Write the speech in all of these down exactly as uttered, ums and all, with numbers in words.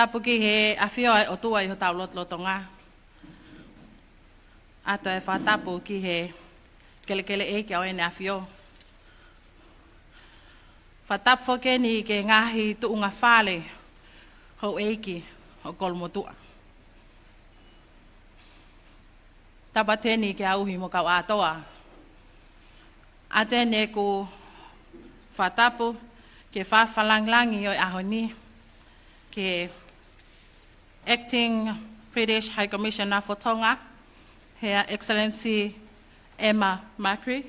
Tapu ki he ʻafio ʻa e ʻOtua ʻi hotau lotolotonga. ʻOatu e fakatapu ki he kelekele ʻeiki ʻo ʻEne ʻAfio. Fakatapu foki eni ki he ngaahi tuʻunga fale houʻeiki ʻo Kolomotuʻa. Tapu atu eni ki he ʻuhi mo e kau ʻātoa. ʻOatu eni ʻeku fakatapu ki he fakalāngilangi ʻo e ʻaho ni, ki he Acting British High Commissioner for Tonga, Her Excellency Emma Markry.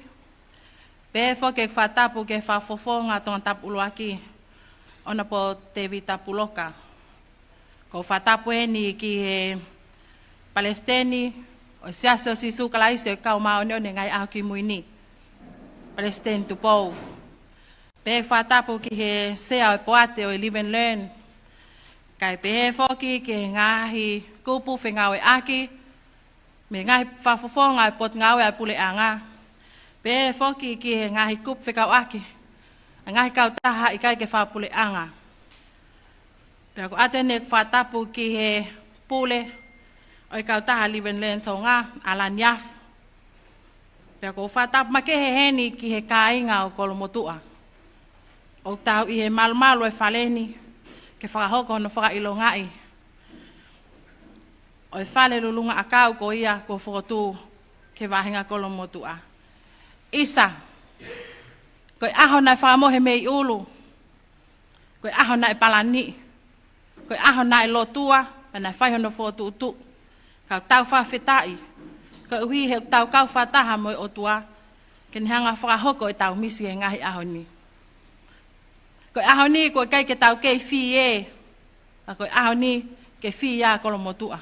Pehē foki ʻeku fakatapu ki he Fakafofonga Tongatapu ʻUluaki, Honourable Tevita Puloka. ʻOku ou fakatapu eni ki he Palesiteni ʻo e Siasi ʻo Sīsū Kalaisi ʻo e Kau Māʻoniʻoni ʻi he Ngaahi ʻAho Kimui Ni, Palesiteni Tupou. Pehē ʻeku fakatapu ki he Sea ʻo e Poate ʻo e Live and Learn. Kae pehē foki ki he ngaahi kupu fengāueʻaki mei he ngaahi fakafofonga ʻo e Potungāue ʻa e Puleʻanga. Pehē foki ki he ngaahi kupu fekauʻaki ʻa e ngaahi kautaha ʻikai ke fakapuleʻanga. Pea ʻoku ou ʻoatu eni ʻeku fakatapu ki he pule ʻo e kautaha Live and Learn Tonga, ʻAlani Afu. Pea ʻoku ou fakatapu makehe heni ki he kāinga ʻo Kolomotuʻa ʻoku tau ʻi he malumalu ʻo e fale ni ke fakahoko hono fakaʻilongaʻi ʻo e fale lulunga ʻakau ko ia kuo fokotuʻu ki he vāhenga Kolomotuʻa. ʻIsa, ko e ʻaho naʻe fakamohe mei ʻulu, ko e ʻaho naʻe palaniʻi, ko e ʻaho naʻe lotua, pea naʻe fai hono fokotuʻutuʻu. Ka ʻoku tau fakafetaʻi koeʻuhi he ʻoku tau kau fakataha mo e ʻOtua ke ne hanga ʻo fakahoko ʻetau misi he ngaahi ʻaho ni. Ko e ʻaho ni ʻoku ʻikai ke tau kei fie, ka ko e ʻaho ni ke fie ʻa Kolomotuʻa.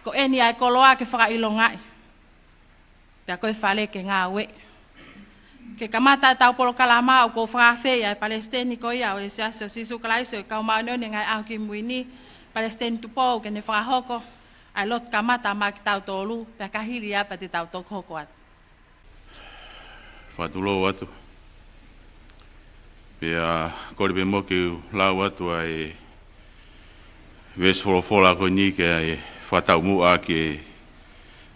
Ko eni ʻa e koloa ke fakaʻilongaʻi, pea ko e fale ke ngāueʻi. Ke kamata ʻetau polokalama, ʻoku ou fakaafeʻi ʻa e Palesiteni ko ia ʻo e Siasi ʻo Sīsū Kalaisi ʻo e Kau Māʻoniʻoni ʻi he Ngaahi ʻAho Kimui Ni, Palesiteni Tupou, ke ne fakahoko ʻa e lotu kamata maʻa kitautolu, pea ka hili ia pea te tau toki hoko atu. Fakatulou atu. Pea kole pē muʻa ke u lau atu ʻa e veesi folofola ko eni ke fakataumuʻa ki he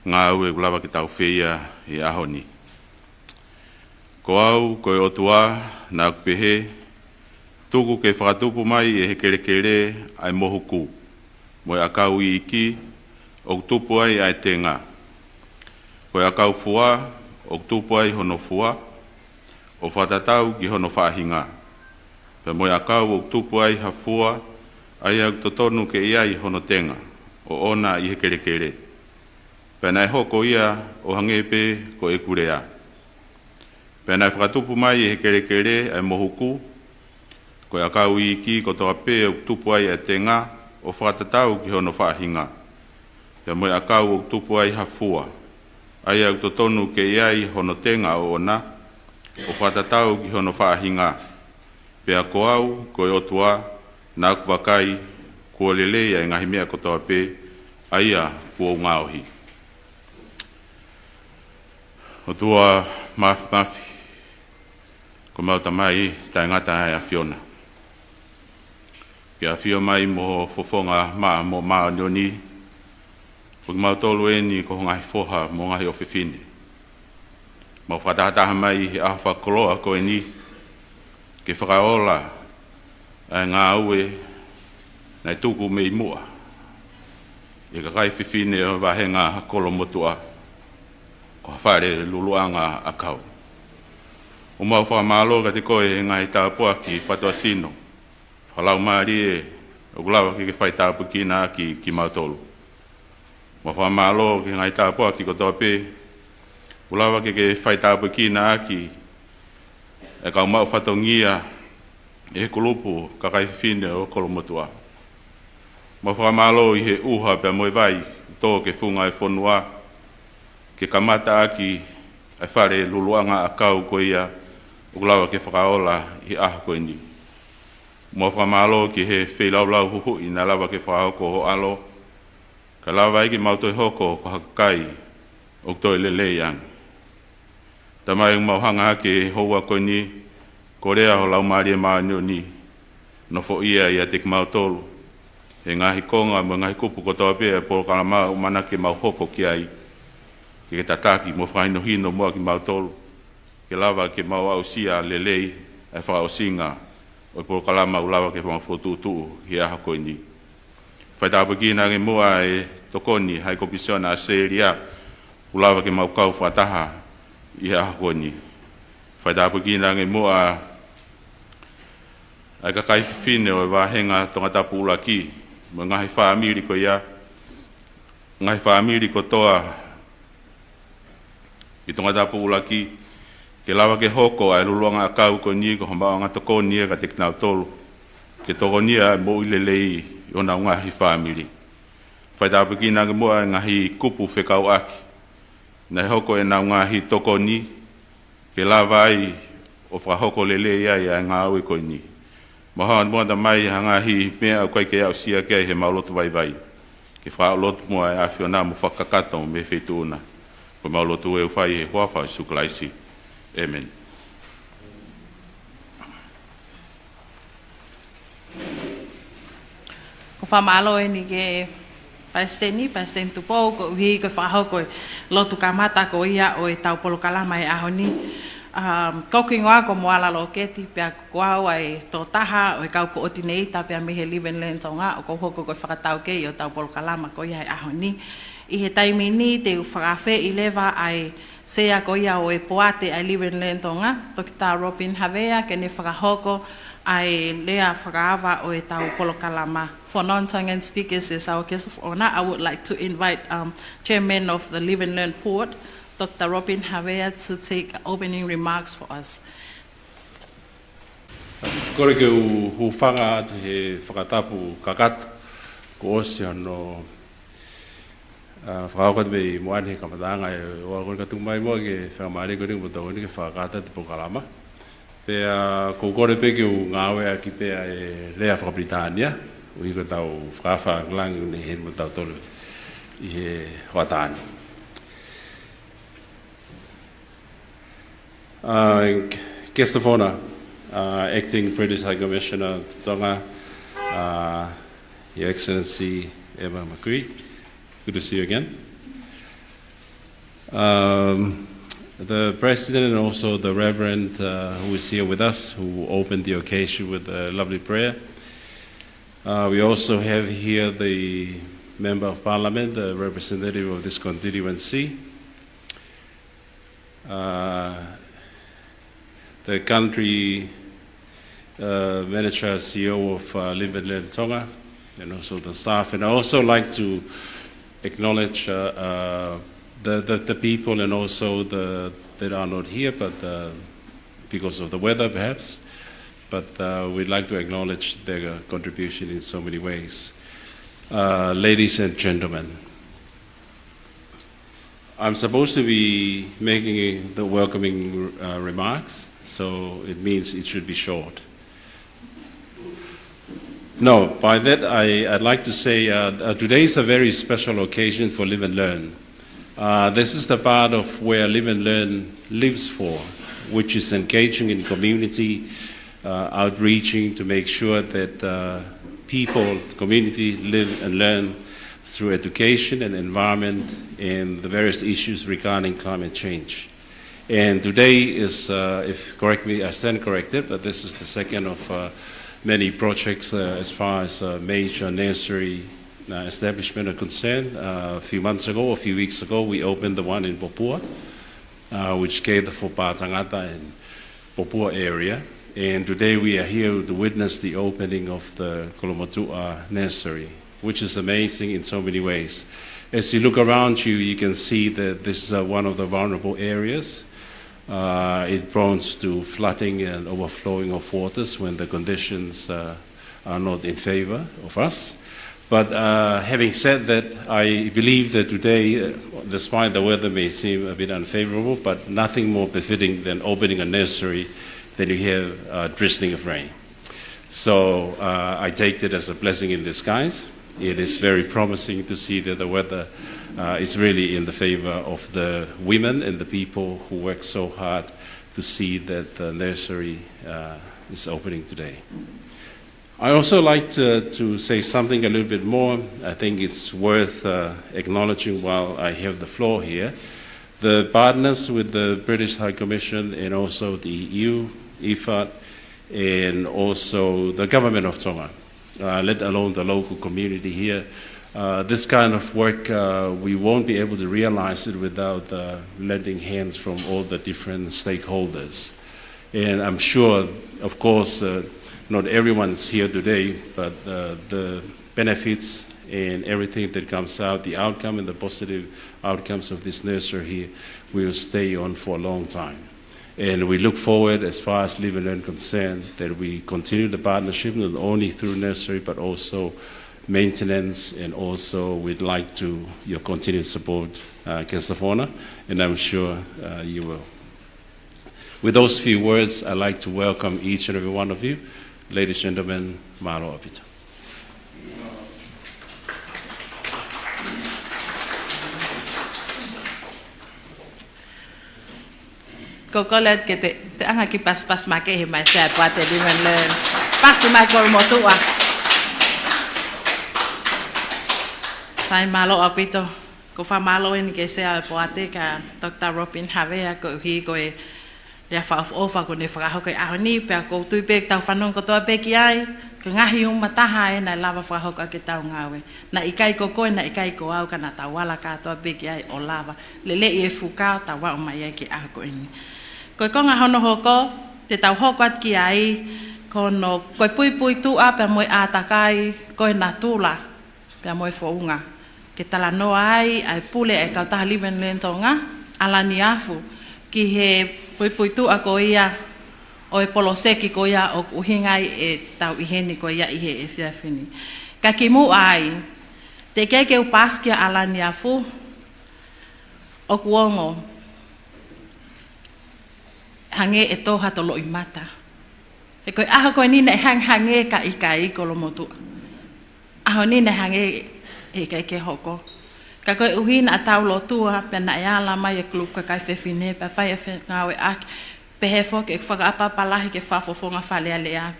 ngāue ʻoku lava ke tau fai ʻi he ʻaho ni. Ko au, ko e ʻOtua, naʻa ku pehē, tuku ke fakatupu mai ʻe he kelekele ʻa e mohuku, mo e ʻakau iiki ʻoku tupu ai ʻa e tenga. Ko e ʻakau fua ʻoku tupu ai hono fua, ʻo fakatatau ki hono faʻahinga. Pea mo e ʻakau ʻoku tupu ai ha fua, ʻa ia ʻoku totonu ke ʻi ai hono tenga ʻoʻona ʻi he kelekele. Pea naʻe hoko ia ʻo hangē pē ko ʻeku lea. Pea naʻe fakatupu mai ʻe he kelekele ʻa e mohuku, ko e ʻakau iiki kotoa pē ʻoku tupu ai ʻa e tenga ʻo fakatatau ki hono faʻahinga. Pea mo e ʻakau ʻoku tupu ai ha fua, ʻa ia ʻoku totonu ke ʻi ai hono tenga ʻoʻona, ʻo fakatatau ki hono faʻahinga. Pea ko au, ko e ʻOtua, naʻa ku vakai, kuo lelei ʻa e ngaahi meʻa kotoa pē, ʻa ia kuo u ngaohi. ʻOtua Māfimafi, ko homau Tamai taʻengata ʻa e ʻAfiona. Ke ʻafio mai mo ho fofonga maʻa mo māʻoniʻoni, ko kimautolu eni ko ho ngaahi foha mo ho ngaahi ʻofefine. Mau fakatahataha mai he ʻaho fakakoloa ko eni, ke fakaola ʻa e ngāue naʻe tuku mei muʻa ʻe he kakai fefine ʻo e vāhenga Kolomotuʻa, ko ha fale luluʻanga ʻakau. ʻOku mau fakamālō kiate koe he ngaahi tāpuaki fakatuʻasino, fakalaumālie ʻoku lava ke ke faitāpuekina ʻaki kimautolu. Mau fakamālō ki he ngaahi tāpuaki kotoa pē ʻoku lava ke ke faitāpuekina ʻaki ʻa e kau maʻu fatongia ʻi he kulupu kakai fefine ʻo Kolomotuʻa. Mau fakamālō ʻi he ʻuha pea mo e vai ʻoku tō ki he funga ʻo e fonua, ke kamata ʻaki ʻa e fale luluʻanga ʻakau ko ia ʻoku lava ke fakaola ʻi he ʻaho ko eni. Mau fakamālō ki he feilaulau huhuʻi naʻe lava ke fakahoko ʻe ho ʻAlo, kae lava ai ke mau toe hoko ko ha kakai ʻoku toe lelei ange. Tamai, ʻoku mau hanga hake he houa ko eni, ko e lea ho Laumālie Māʻoniʻoni, nofoʻia ʻiate kimautolu, he ngaahi konga mo e ngaahi kupu kotoa pē ʻo e polokalama ʻoku ʻamanaki ke mau hoko ki ai, ke ke tataki mo fakahinohino muʻa kimautolu, ke lava ke mau aʻusia lelei ʻa e fakaʻosinga ʻo e polokalama ʻoku lava ke mau fokotuʻutuʻu he ʻaho ko eni. Faitāpuekina ange muʻa e tokoni High Commissioner ʻAositelēlia ʻoku lava ke mau kau fakataha ʻi he ʻaho ko eni. Faitāpuekina ange muʻa ʻa e kakai fefine ʻo e vāhenga Tongatapu ʻUluaki mo e ngaahi fāmili ko ia, ngaahi fāmili kotoa ʻi Tongatapu ʻUluaki, ke lava ke hoko ʻa e luluʻanga ʻakau ko eni ko ha maʻuʻanga tokoni ia kiate kinautolu, ke tokonia ʻa e moʻui lelei ʻi honau ngaahi fāmili. Faitāpuekina ange muʻa e ngaahi kupu fekauʻaki naʻe hoko ʻenau ngaahi tokoni, ke lava ai ʻo fakahoko lelei ai ʻa e ngāue ko eni. Mau hanga muʻa ʻo ʻomai ha ngaahi meʻa ʻoku ʻikai ke aʻusia ki ai heʻemau lotu vaivai, ke fakaʻaonga lotu muʻa ʻa e ʻAfiona mo fakakakato mei he feituʻu na. Ko ʻemau lotu ʻoku fai ʻi he huafa ʻo Sīsū Kalaisi. ʻĒmeni. Ko e fakamālō eni ki he Palesiteni, Palesiteni Tupou, koeʻuhi ko e fakahoko e lotu kamata ko ia ʻo ʻetau polokalama he ʻaho ni. Um, ko hoku hingoa ko Moala Loketi, pea ko au ʻa e tokotaha ʻo e kau koʻotineita pea mei he Live and Learn Tonga, ʻoku ou hoko ko e fakataukei ʻo ʻetau polokalama ko ia he ʻaho ni. ʻI he taimi ni te u fakaafeʻi leva ʻa e Sea ko ia ʻo e poate ʻa e Live and Learn Tonga, Toketā Robin Havea, ke ne fakahoko ʻa e lea fakaava ʻo ʻetau polokalama. For non-Tongan speakers, as our guest of honor, I would like to invite, um, Chairman of the Live and Learn Board, Doctor Robin Havea, to take opening remarks for us. Kole ke u hūfanga atu he fakatapu kakato kuo ʻosi hono, ʻa, fakahoko atu mei muʻa he kamataʻanga ʻo e ʻaho ko eni, ka tuku mai muʻa ke fakamālō ko eni mo tau ni ke fakakakato atu e polokalama. Pea ʻoku ou kole pē ke u ngāueʻaki pē ʻa e lea fakapilitānia, ʻuhi ko ʻetau fakaafe lāngilangi ʻoku ne ʻi heni mo tautolu ʻi he hoʻatā ni. Uh, Guest of Honor, uh, Acting British High Commissioner to Tonga, uh, Your Excellency Emma McCreadie, good to see you again. Um, the President and also the Reverend, uh, who is here with us, who opened the occasion with a lovely prayer. Uh, we also have here the Member of Parliament, the representative of this constituency, uh, the country, uh, manager, C E O of, uh, Live and Learn Tonga, and also the staff. And I also like to acknowledge, uh, uh, the, the, the people and also the, that are not here, but, uh, because of the weather perhaps, but, uh, we'd like to acknowledge their contribution in so many ways. Uh, ladies and gentlemen, I'm supposed to be making the welcoming, uh, remarks, so it means it should be short. No, by that I, I'd like to say, uh, uh, today is a very special occasion for Live and Learn. Uh, this is the part of where Live and Learn lives for, which is engaging in community, uh, outreaching to make sure that, uh, people, community live and learn through education and environment and the various issues regarding climate change. And today is, uh, if, correct me, I stand corrected, but this is the second of, uh, many projects, uh, as far as, uh, major nursery, uh, establishment are concerned. Uh, a few months ago, a few weeks ago, we opened the one in Popua, uh, which cater for Pātangata and Popua area. And today we are here to witness the opening of the Kolomotuʻa nursery, which is amazing in so many ways. As you look around you, you can see that this is, uh, one of the vulnerable areas. Uh, it prones to flooding and overflowing of waters when the conditions, uh, are not in favor of us. But, uh, having said that, I believe that today, uh, despite the weather may seem a bit unfavorable, but nothing more befitting than opening a nursery than you have, uh, drizzling of rain. So, uh, I take it as a blessing in disguise. It is very promising to see that the weather, uh, is really in the favor of the women and the people who work so hard to see that the nursery, uh, is opening today. I also like to, to say something a little bit more. I think it's worth uh, acknowledging while I have the floor here. The partners with the British High Commission and also the E U, IFAD, and also the government of Tonga, uh, let alone the local community here. Uh, this kind of work, uh, we won't be able to realize it without the lending hands from all the different stakeholders. And I'm sure, of course, uh, not everyone's here today, but uh, the benefits and everything that comes out, the outcome and the positive outcomes of this nursery here will stay on for a long time. And we look forward, as far as Live and Learn concerned, that we continue the partnership not only through nursery but also maintenance, and also we'd like to your continued support, uh, Kesetefua, and I'm sure uh, you will. With those few words, I'd like to welcome each and every one of you. Ladies and gentlemen, mālō ʻaupito. Ko e kole atu ke te, te ʻanga ki pasipasi makehe mai Sea ʻa e Poate Live and Learn. Pasi mai Kolomotuʻa. Sai, mālō ʻaupito. Ko e fakamālō eni ki he Sea ʻa e Poate kia Doctor Robin Havea koeʻuhi ko e lea fakaʻofoʻofa kuo ne fakahoko he ʻaho ni, pea ʻoku ou tui pē ʻoku tau fanongo kotoa pē ki ai, ko e ngaahi uma taha ē naʻe lava fakahoko ʻaki ʻetau ngāue. Naʻe ʻikai ko koe, naʻe ʻikai ko au, ka naʻa tau ala kātoa pē ki ai ʻo lava leleʻi e fuka ʻo tau aʻu mai ai ki he ʻaho ko eni. Ko e konga hono hoko, te tau hoko atu ki ai, ko hono, ko e puipuituʻa pea mo e ʻātakai, ko e natula pea mo e founga. Ke talanoa ai ʻa e pule ʻa e kautaha Live and Learn Tonga, ʻAlani Afu, ki he puipuituʻa ko ia ʻo e poloseki ko ia ʻoku ʻuhinga ai ʻetau ʻi heni ko ia ʻi he efiafi ni. Ka kimuʻa ai, teʻeki ai ke u pasi kia ʻAlani Afu, ʻoku ongo hangē ʻe tō hato loʻimata. He ko e ʻaho ko eni naʻe hangehangē ka ʻikai, Kolomotuʻa. ʻAho ni naʻe hangē ʻe ʻikai ke hoko. Ka koeʻuhi naʻa tau lotua, pea naʻe ala mai e kulupu kakai fefine, pea fai e fengāueʻaki, pehē foki e fakaʻapaʻapa lahi ki he fakafofonga Fale Alea,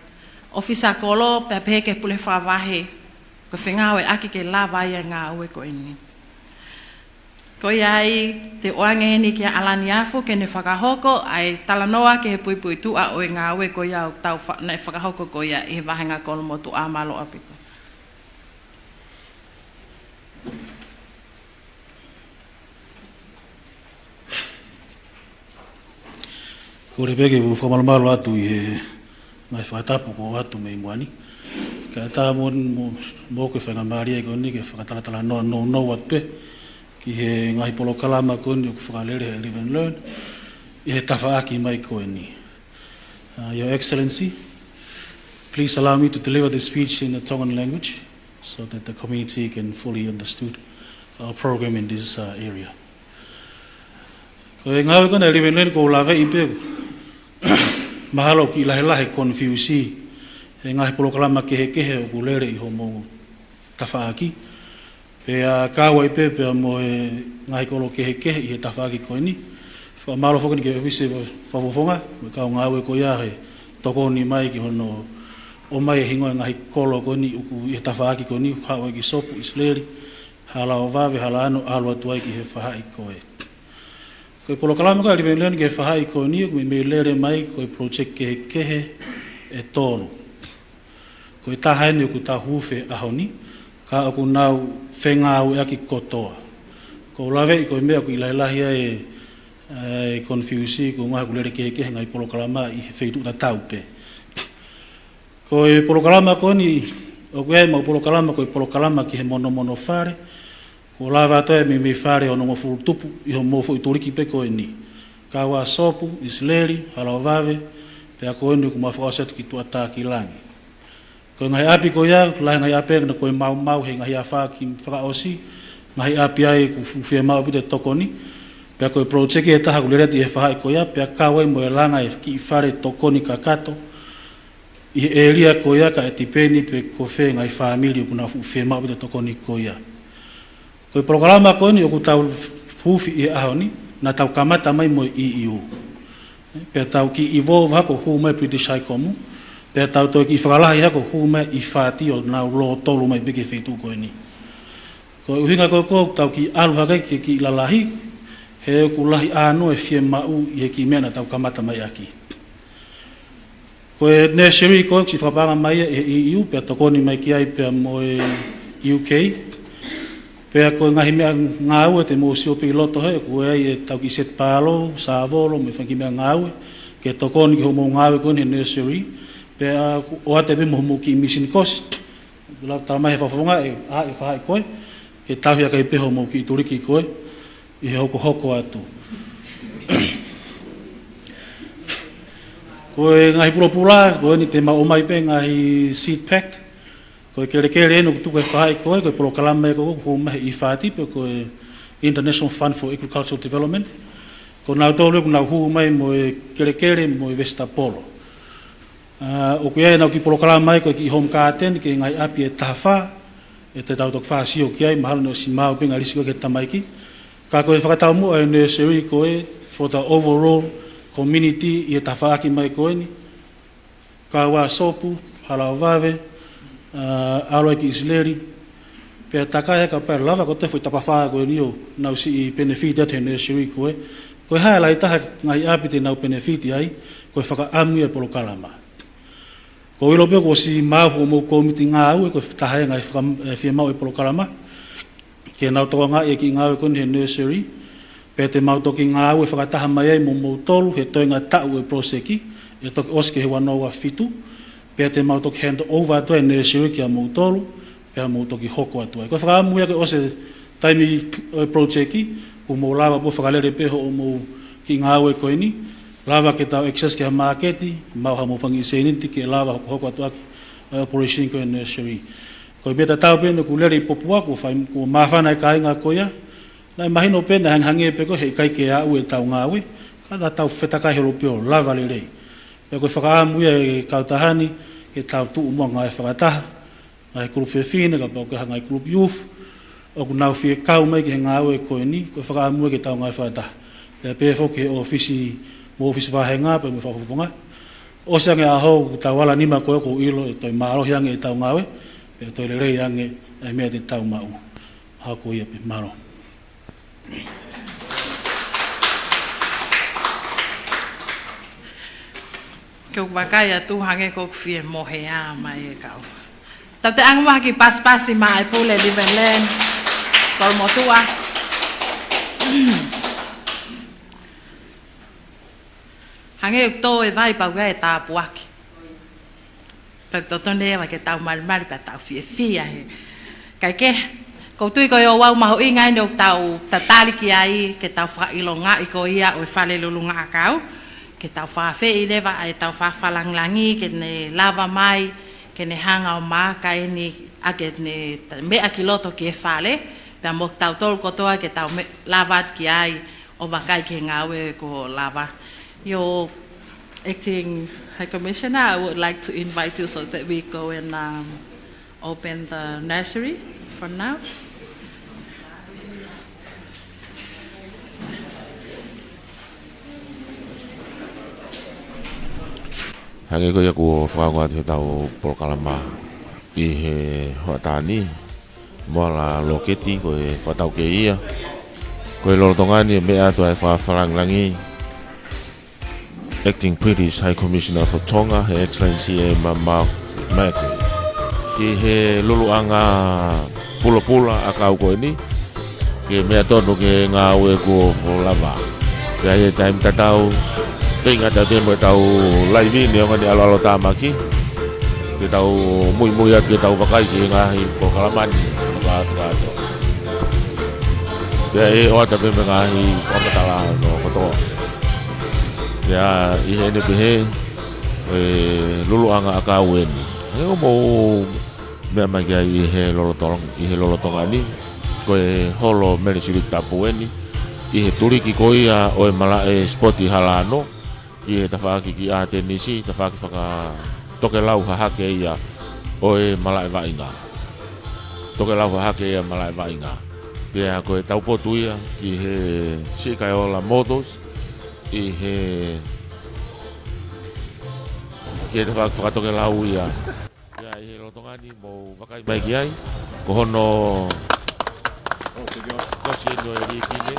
ʻofisa kolo, pea pehē ki he pule fakavahe, ko e fengāueʻaki ke lava ai e ngāue ko eni. Ko ia ai, te u ʻoange heni kia ʻAlani Afu ke ne fakahoko ʻa e talanoa ki he puipuituʻa ʻo e ngāue ko ia ʻoku tau fa-, naʻe fakahoko ko ia ʻi he vāhenga Kolomotuʻa. Mālō ʻaupito. Kole pē ke u fakamalumalu atu ʻi he ngaahi fakatapu kuo ʻoatu mei muʻa ni. Kae ʻatā mo, mo, moʻoku e faingamālie ko eni ke fakatalatalanoa nounou atu pē ki he ngaahi polokalama ko eni ʻoku fakalele ʻe he Live and Learn ʻi he tafaʻaki mai ko eni. Uh, Your Excellency, please allow me to deliver the speech in the Tongan language so that the community can fully understood our program in this uh, area. Ko e ngāue ko ena ʻa e Live and Learn, ʻoku ou laveʻi pē mahalo ʻoku kiʻi lahilahi e konfiusi he ngaahi polokalama kehekehe ʻoku lele ʻi homou tafaʻaki. Pea kau ai pē pea mo e ngaahi kolo kehekehe ʻi he tafaʻaki ko eni. Fakamālō foki ki he ʻŌfisi Fakafofonga mo e kau ngāue ko ia he tokoni mai ki hono ʻomai e hingoa e ngaahi kolo ko eni ʻoku ʻi he tafaʻaki ko eni, haʻu ai ki Sopu, ʻIsileli, Hala ʻo Vave, Hala Ano, ʻalu atu ai ki he faʻahi ko ē. Ko e polokalama ko ē ʻa e Live and Learn ki he faʻahi ko eni, ʻoku meimei lele mai ko e project kehekehe ʻe tolu. Ko e taha eni ʻoku tau huufi he ʻaho ni, ka ʻoku nau fengāueʻaki kotoa. ʻOku ou laveʻi ko e meʻa ʻoku kiʻi lahilahi ai e, e konfiusi, ko e ʻuhinga ʻoku lele kehekehe e ngaahi polokalama ʻi he feituʻu tatau pē. Ko e polokalama ko eni, ʻoku ʻi ai e maʻu polokalama, ko e polokalama ki he monomono fale, kuo lava atu ai e meimei fale ʻe onongofulu tupu ʻi homou foʻi tuliki pē ko eni. Kau ai Sopu, ʻIsileli, Hala ʻo Vave, pea ko eni ʻoku mau fakaʻosi atu ki Tuʻatakilangi. Ko e ngaahi ʻapi ko ia, lahi e ngaahi ʻapi ʻoku nau maumau he ngaahi afā kiʻi fakaʻosi, ngaahi ʻapi ia ʻoku fuʻu fiemaʻu ʻaupito e tokoni, pea ko e project ʻe taha ʻoku lele atu ʻi he faʻahi ko ia, pea kau ai mo e langa e kiʻi fale tokoni kakato, ʻi he ʻēlia ko ia kae tipeni pe ko fē e ngaahi fāmili ʻoku nau fuʻu fiemaʻu ʻaupito e tokoni ko ia. Ko e polokalama ko eni ʻoku tau huufi ʻi he ʻaho ni, naʻa tau kamata mai mo e E U. Pea tau kiʻi evolve hake ʻo hū mai British High Commu. Pea tau toe kiʻi fakalahi hake ʻo hū mai ʻi Fati ʻo nau lōtolu mai pē ki he feituʻu ko eni. Ko e ʻuhinga ko ē ʻoku tau kiʻi ʻalu hake ki he kiʻi lalahi, he ʻoku lahi ʻānoa e fiemaʻu ʻi he kiʻi meʻa naʻa tau kamata mai ʻaki. Ko e nursery ko ē ʻoku siʻi fakapaʻanga mai ia ʻe he E U, pea tokoni mai ki ai pea mo e U K. Pea ko e ngaahi meʻangāue te mou sio pē ʻi loto he, ʻoku ʻi ai ʻetau kiʻi set palo, sāvolo, mo e fanga kiʻi meʻangāue, ke tokoni ki hoʻomou ngāue ko eni he nursery. Pea ʻoku ʻoatu pē mo hoʻomou kiʻi mīsini kosi. Lau tala mai he fakafofonga ʻe, ʻa, ʻe faʻahi ko ē, ke tauhi hake pē hoʻomou kiʻi tuliki ko ē, ʻi he hokohoko atu. Ko e ngaahi pulopula, ko eni te mau ʻomai pē ngaahi seed pack, ko e kelekele eni ʻoku tuku ʻe he faʻahi ko ē, ko e polokalama ē ko ē, ʻoku hū mai ʻi Fati pē ko e International Fund for Agricultural Development. Ko nautolu ʻoku nau hū mai mo e kelekele mo e vesitapolo. ʻA, ʻoku ʻi ai ʻenau kiʻi polokalama ē ko e kiʻi home garden ki he ngaahi ʻapi ʻe taha fā, ʻe te tau toki faʻa sio ki ai, mahalo naʻe ʻosi maʻu pē ngaahi lisi ko ē ki he tamaiki. Ka ko e fakataumuʻa e nursery ko ē, for the overall community ʻi he tafaʻaki mai ko eni. Kaua Sopu, Halaovave, ʻa, ʻAlo ʻEiki ʻIsileli, pea takai hake pea lava ko e toe foʻi tapafā ko eni ʻo nau siʻi benefit atu he nursery ko ē. Ko e highlight taha ngaahi ʻapi te nau benefit ai, ko e fakaʻamu ia e polokalama. ʻOku ou ʻilo pē kuo ʻosi maʻu hoʻomou kōmiti ngāue, ko e taha e ngaahi faka-, e fiemaʻu e polokalama. Ke nau tokangaʻi e kiʻi ngāue ko eni he nursery, pea te mau toki ngāue fakataha mai ai mo moutolu he toenga taʻu e project, ʻe toki ʻosi ki he ua noa ua fitu, pea te mau toki hand over atu e nursery kia moutolu, pea mou toki hoko atu ai. Ko e fakaʻamu ia ke ʻosi e taimi ʻo e project, kuo mou lava pē ʻo fakalele pē hoʻomou kiʻi ngāue ko eni, lava ke tau access ki ha māketi, maʻu haʻamou fanga kiʻi sēniti ke lava hokohoko atu ʻaki e operation ko e nursery. Ko e meʻa tatau pē eni ʻoku lele ʻi Popua, kuo fai, kuo māfana e kāinga ko ia. Naʻe mahino pē naʻe hangehangē pē ko e heʻikai ke aʻu ʻetau ngāue, ka naʻa tau fetakai holo pē ʻo lava lelei. Pea ko e fakaʻamu ia e kautaha ni, ke tau tuʻu muʻa ngāue fakataha, ngaahi kulupu fefine, kapau ko e hā ngaahi kulupu youth, ʻoku nau fie kau mai ki he ngāue ko eni, ko e fakaʻamu ia ke tau ngāue fakataha. Pea pehē foki he ʻōfisi, mo e ʻōfisi vāhenga, pea mo e fakafofonga. ʻOsi ange ʻaho, ʻoku tau ala nima ko ē ʻoku ou ʻilo ʻe toe mālohi ange ʻetau ngāue, pea toe lelei ange e meʻa te tau maʻu. Mahalo ko ia pē, mālō. Ke u vakai atu hangē ʻoku fie mohe ā mai e kau. Tau toe ʻange mai ha kiʻi pasipasi maʻa e pule Living Land, Kolomotuʻa. Hangē ʻoku tō e vai pea ʻoku ʻi ai e tāpuaki. Pea ʻoku totonu leva ke tau malimali pea tau fiefia he. Kae kehe, ʻoku ou tui ko e ouau mahuʻinga eni ʻoku tau tatali ki ai ke tau fakaʻilongaʻi ko ia ʻo e Fale Lulungaʻakau, ke tau fakaafeʻi leva ʻa ʻetau fakafakalāngilangi ke ne lava mai, ke ne hanga ʻo maaka eni ʻa e kiʻi meʻa ki loto ki he fale, pea mo kitautolu kotoa ke tau me-, lava ki ai ʻo vakai ki he ngāue kuo lava. Your Acting High Commissioner, I would like to invite you so that we go and, um, open the nursery for now. Hangē ko ia kuo fakaongo atu heʻetau polokalama ʻi he hoʻatā ni, Moala Loketi, ko e fakataukei ia. Ko e lolotonga ni ʻe meʻa atu ai e fakafakalāngilangi Acting British High Commissioner for Tonga, Her Excellency Emma Mark Merkley, ki he luluʻanga pulopula ʻakau ko eni, ke meʻa tonu ki he ngāue kuo lava. Pea ʻi he taimi tatau, feinga atu pē mo ʻetau live ni ʻo e ngaahi ʻaloʻalo tāmaki, ke tau muimui atu ke tau vakai ki he ngaahi polokalama ni, fakakātoa. Pea ʻe ʻoatu pē mo e ngaahi fakamatala ʻo kotoa. Pea ʻi heʻene pehē, e luluʻanga ʻakau eni. ʻE ʻoku mou meʻa mai ki ai ʻi he lolotonga, ʻi he lolotonga ni, ko e holo Mele Siliʻi Tapu eni, ʻi he tuliki ko ia ʻo e malaʻe sipoti hala ano, ʻi he tafaʻaki kiʻi ʻātenisi, tafaʻaki fakatokelau hahake ia ʻo e malaʻe vaʻinga. Tokelau hahake ia malaʻe vaʻinga. Pea ko e taupotu ia ki he Siʻi Kaeola Motors, ʻi he Ke te faka-, fakatokelau ia. Ia ʻi he lolotonga ni mou vakai mai ki ai. Ko hono kosi eni ʻo e liiki ni.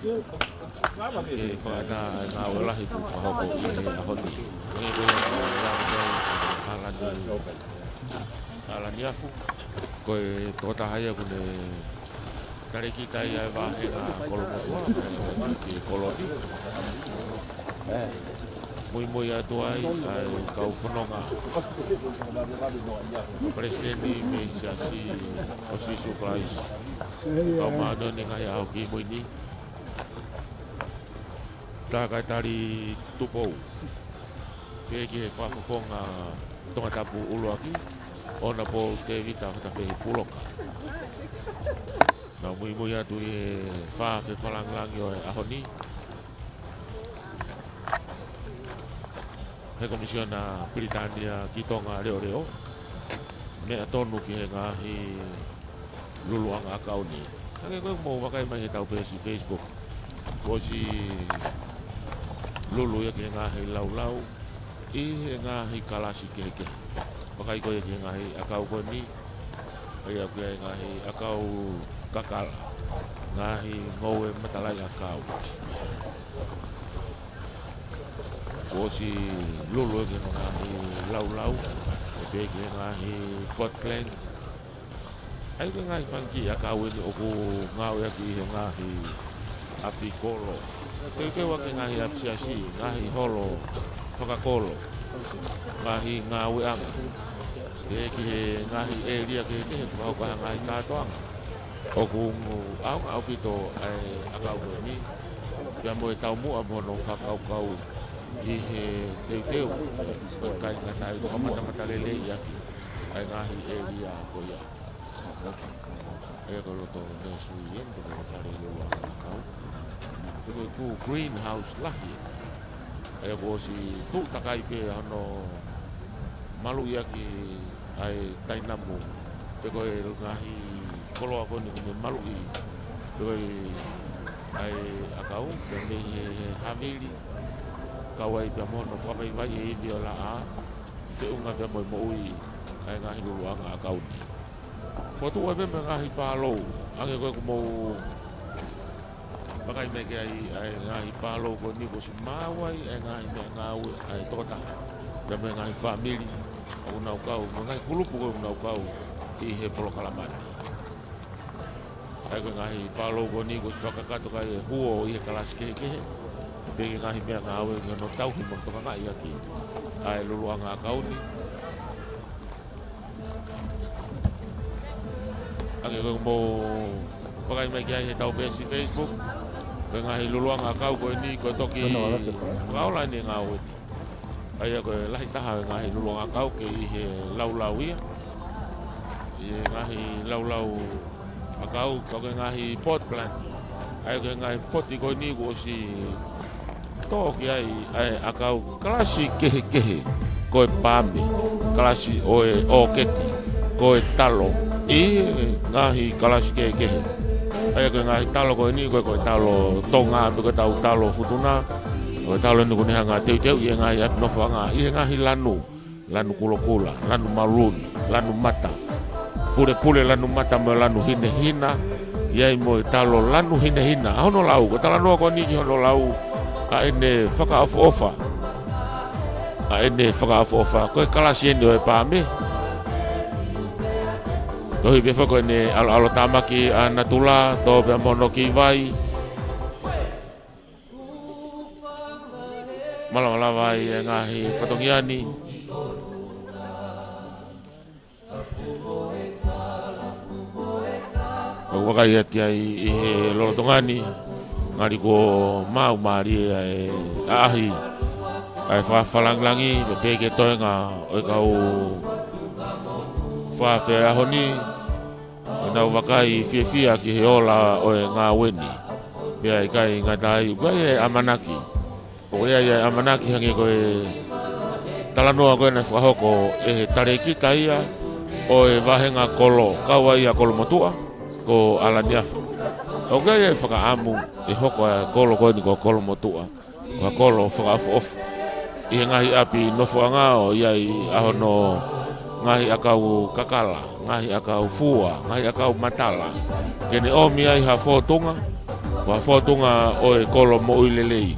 Ke fakaʻatā ʻa e ngāue lahi kuo fakahoko ʻi he ʻaho ni. Ko e ko e ngāue lahi ʻa ʻAlani, ʻAlani Afu. Ko e tokotaha ia ʻoku ne talēkita ia ʻa e vāhenga kolo motuʻa, mo e kolo ni. Muimui atu ai ʻa e kau fononga, Palesiteni mei he Siasi ʻo Sīsū Kalaisi ʻo e Kau Māʻoniʻoni ʻi he Ngaahi ʻAho Kimui ni, Takaitali Tupou. Pehē ki he Fakafofonga Tongatapu ʻUluaki, ʻOnapō Tēvita Fatafehi Puloka. Nau muimui atu ʻi he fā fefakalāngilangi ʻo e ʻaho ni. He Komisiona Pilitānia ki Tonga Leʻoleʻo, meʻa tonu ki he ngaahi luluʻanga ʻakau ni. Hangē ko e mou vakai mai he ʻetau peesi Facebook, kuo ʻosi lulu ia ki he ngaahi laulau ʻi he ngaahi kalasi kehekehe. Vakai ko ia ki he ngaahi ʻakau ko eni, ʻa ia ko e ngaahi ʻakau kakala, ngaahi ngoue matalaʻiʻakau. Kuo ʻosi lulu ia ki he ngaahi laulau, ʻo pehē ki he ngaahi Scotland. ʻA ia ko e ngaahi fanga kiʻi ʻakau eni ʻoku ngāueʻaki ʻi he ngaahi ʻapi kolo. Teuteu ʻaki e ngaahi ʻapi siasi, ngaahi holo fakakolo, ngaahi ngāueʻanga. Pehē ki he ngaahi ʻēlia kehekehe, fakahoko ha ngaahi kātoanga. ʻOku ʻaonga ʻaupito ʻa e ʻakau ko eni, pea mo e taumuʻa mo hono fakakaukau ʻi he teuteu, ʻo ʻikai ngata ai, ko e kamata matalelei ʻaki ʻa e ngaahi ʻēlia ko ia. ʻA ia ko e loto meʻa sui eni, ko e fale lua ʻakau. Ko e fuʻu greenhouse lahi eni. ʻA ia kuo ʻosi tuʻu takai pē hono maluʻi ʻaki ʻa e tainamu, pe ko e ngaahi koloa ko eni kuo ne maluʻi, pe ko e ʻa e ʻakau, pea mei he, he havili, kau ai pea mo hono fakavaivai e ivi ʻo e laʻā, feʻunga pea mo e moʻui ʻa e ngaahi luluʻanga ʻakau ni. Fokotuʻu ai pē mo e ngaahi pālou, hangē ko e ʻoku mou vakai mai ki ai, ʻa e ngaahi pālou ko eni kuo ʻosi maau ai ʻa e ngaahi meʻangāue ʻa e tokotaha, pea mo e ngaahi fāmili ʻoku nau kau, mo e ngaahi kulupu ko ē ʻoku nau kau ʻi he polokalama ni. ʻA ia ko e ngaahi pālou ko eni kuo ʻosi fakakakato ki ai e huo ʻi he kalasi kehekehe, pea ki he ngaahi meʻangāue ki hono tauhi mo tokangaʻi ʻaki ʻa e luluʻanga ʻakau ni. Hangē ko e mou vakai mai ki ai he ʻetau peesi Facebook, ko e ngaahi luluʻanga ʻakau ko eni kuo toki fakaola eni e ngāue ni. ʻA ia ko e lahi taha e ngaahi luluʻanga ʻakau ke ʻi he laulau ia. ʻI he ngaahi laulau ʻakau, ka ko e ngaahi pot plant. ʻA ia ko e ngaahi poti ko eni kuo ʻosi tō ki ai ʻa e ʻakau kalasi kehekehe, ko e paame, kalasi ʻo e ʻōketi, ko e talo, ʻi he ngaahi kalasi kehekehe. ʻA ia ko e ngaahi talo ko eni, ko e, ko e talo Tonga, pe ko ʻetau talo Futuna, ko e talo eni kuo ne hanga ʻo teuteuʻi e ngaahi ʻapi nofoʻanga ʻi he ngaahi lanu, lanu kulokula, lanu maluni, lanu mata, pulepule lanu mata mo e lanu hinehina, ʻi ai mo e talo lanu hinehina. ʻA hono lau, ko e talanoa ko eni ki hono lau ʻa ʻene fakaʻofoʻofa, ʻa ʻene fakaʻofoʻofa, ko e kalasi eni ʻo e paame. Koeʻuhi pē foki ko ʻene ʻaloʻalo tāmaki ʻa natula, tō pea mo hono kiʻi vai. Malava lava ai e ngaahi fatongia ni. ʻOku vakai atu ki ai ʻi he lolotonga ni, ngali kuo maau mālie ʻa e ʻaʻahi ʻa e fakafakalāngilangi, pea pehē ki he toenga ʻo e kau fakaafe ʻaho ni, ʻoku nau vakai fiefia ki he ola ʻo e ngāue ni. Pea ʻikai ngata ai, ʻoku ʻi ai e ʻamanaki. ʻOku ʻi ai e ʻamanaki hangē ko e talanoa ko ē naʻe fakahoko ʻe he talēkita ia ʻo e vāhenga kolo, kau ai ʻa Kolomotuʻa, ko ʻAlani Afu. ʻOku ʻi ai e fakaʻamu ʻe hoko ʻa e kolo ko eni ko Kolomotuʻa ko ha kolo fakaʻofoʻofa. ʻi he ngaahi ʻapi nofoʻanga ʻo ʻi ai ʻa hono ngaahi ʻakau kakala, ngaahi ʻakau fua, ngaahi ʻakau matala. Ke ne ʻomi ai ha fōtunga, ko ha fōtunga ʻo e kolo moʻui lelei.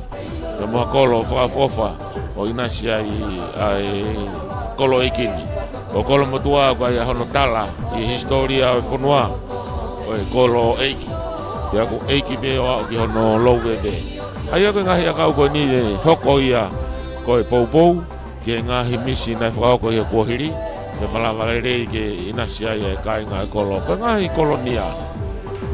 Pea mo ha kolo fakaʻofoʻofa ʻo ʻinasi ai ʻa e kolo ʻeiki ni. Ko Kolomotuʻa ko e ʻa hono tala ʻi he hisitōlia ʻo e fonua, ko e kolo ʻeiki. Pea ko e ʻeiki pē ʻo aʻu ki hono lou veve. ʻA ia ko e ngaahi ʻakau ko eni ʻe hoko ia ko e poupou ki he ngaahi misi naʻe fakahoko ʻi he kuohili, ke malava lelei ke ʻinasi ai e kāinga e kolo. Ko e ngaahi kolonia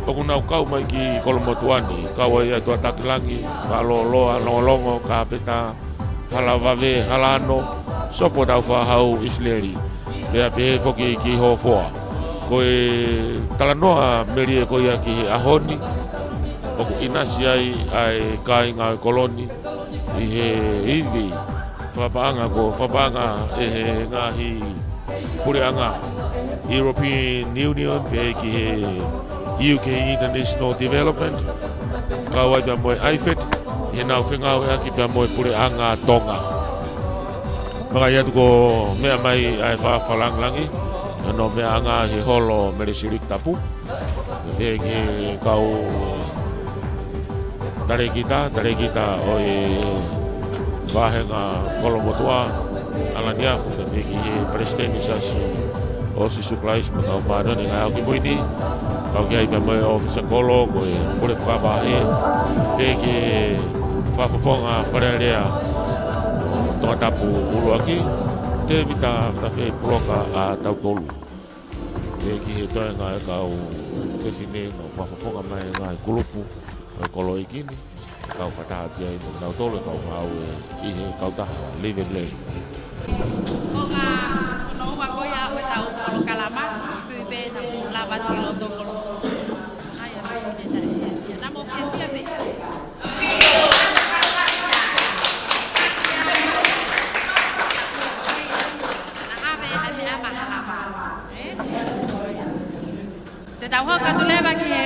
ʻoku nau kau mai ki Kolomotuʻa ni, kau ai ʻa e Tuʻatākilangi, Vaʻalōloa, Longolongo, Kāpeta, Halavave, Halaano, Sopu ʻo Tāufaʻāhau, ʻIsileli. Pea pehē foki ki Hofoa. Ko e talanoa melie ko ia ki he ʻaho ni, ʻoku ʻinasi ai ʻa e kāinga e kolo ni ʻi he ivi fakapaʻanga, ko e fakapaʻanga ʻe he ngaahi puleʻanga European Union, pehē ki he U K International Development, kau ai pea mo e IFAD, ʻi heʻenau fengāueʻaki pea mo e puleʻanga Tonga. Maka ia tuku meʻa mai ʻa e fakafakalāngilangi, ʻa hono meʻaʻanga ʻi he holo Melesilikia Tapu. Pehē ki he kau talēkita, talēkita ʻo e vāhenga Kolomotuʻa, ʻAlani Afu, pehē ki he Palesiteni Siasi ʻo Sīsū Kalaisi mo e Kau Māʻoniʻoni ʻi he Ngaahi ʻAho Kimui Ni, kau ki ai pea mo e ʻōfisa kolo, ko e pule fakavahe, pehē ki he fakafofonga Fale Alea ʻo Tongatapu ʻUluaki, Tēvita Tafei Puloka ʻa Tautolu. Pehē ki he toenga e kau fefine naʻa nau fakafofonga mai e ngaahi kulupu ʻo e kolo ʻeiki ni, kau fakataha ki ai mo kinautolu e kau ngāue ʻi he kautaha Live and Learn. Ko e konga hono ua ko ia ʻo ʻetau polokalama, ʻoku ou tui pē naʻa mou lava atu ki loto kolo. ʻAi, ʻai, ʻai, ʻai, ʻai, naʻa mou fiefia pē. Naʻa ʻave ʻa e meʻa mahala. Te tau hoko atu leva ki he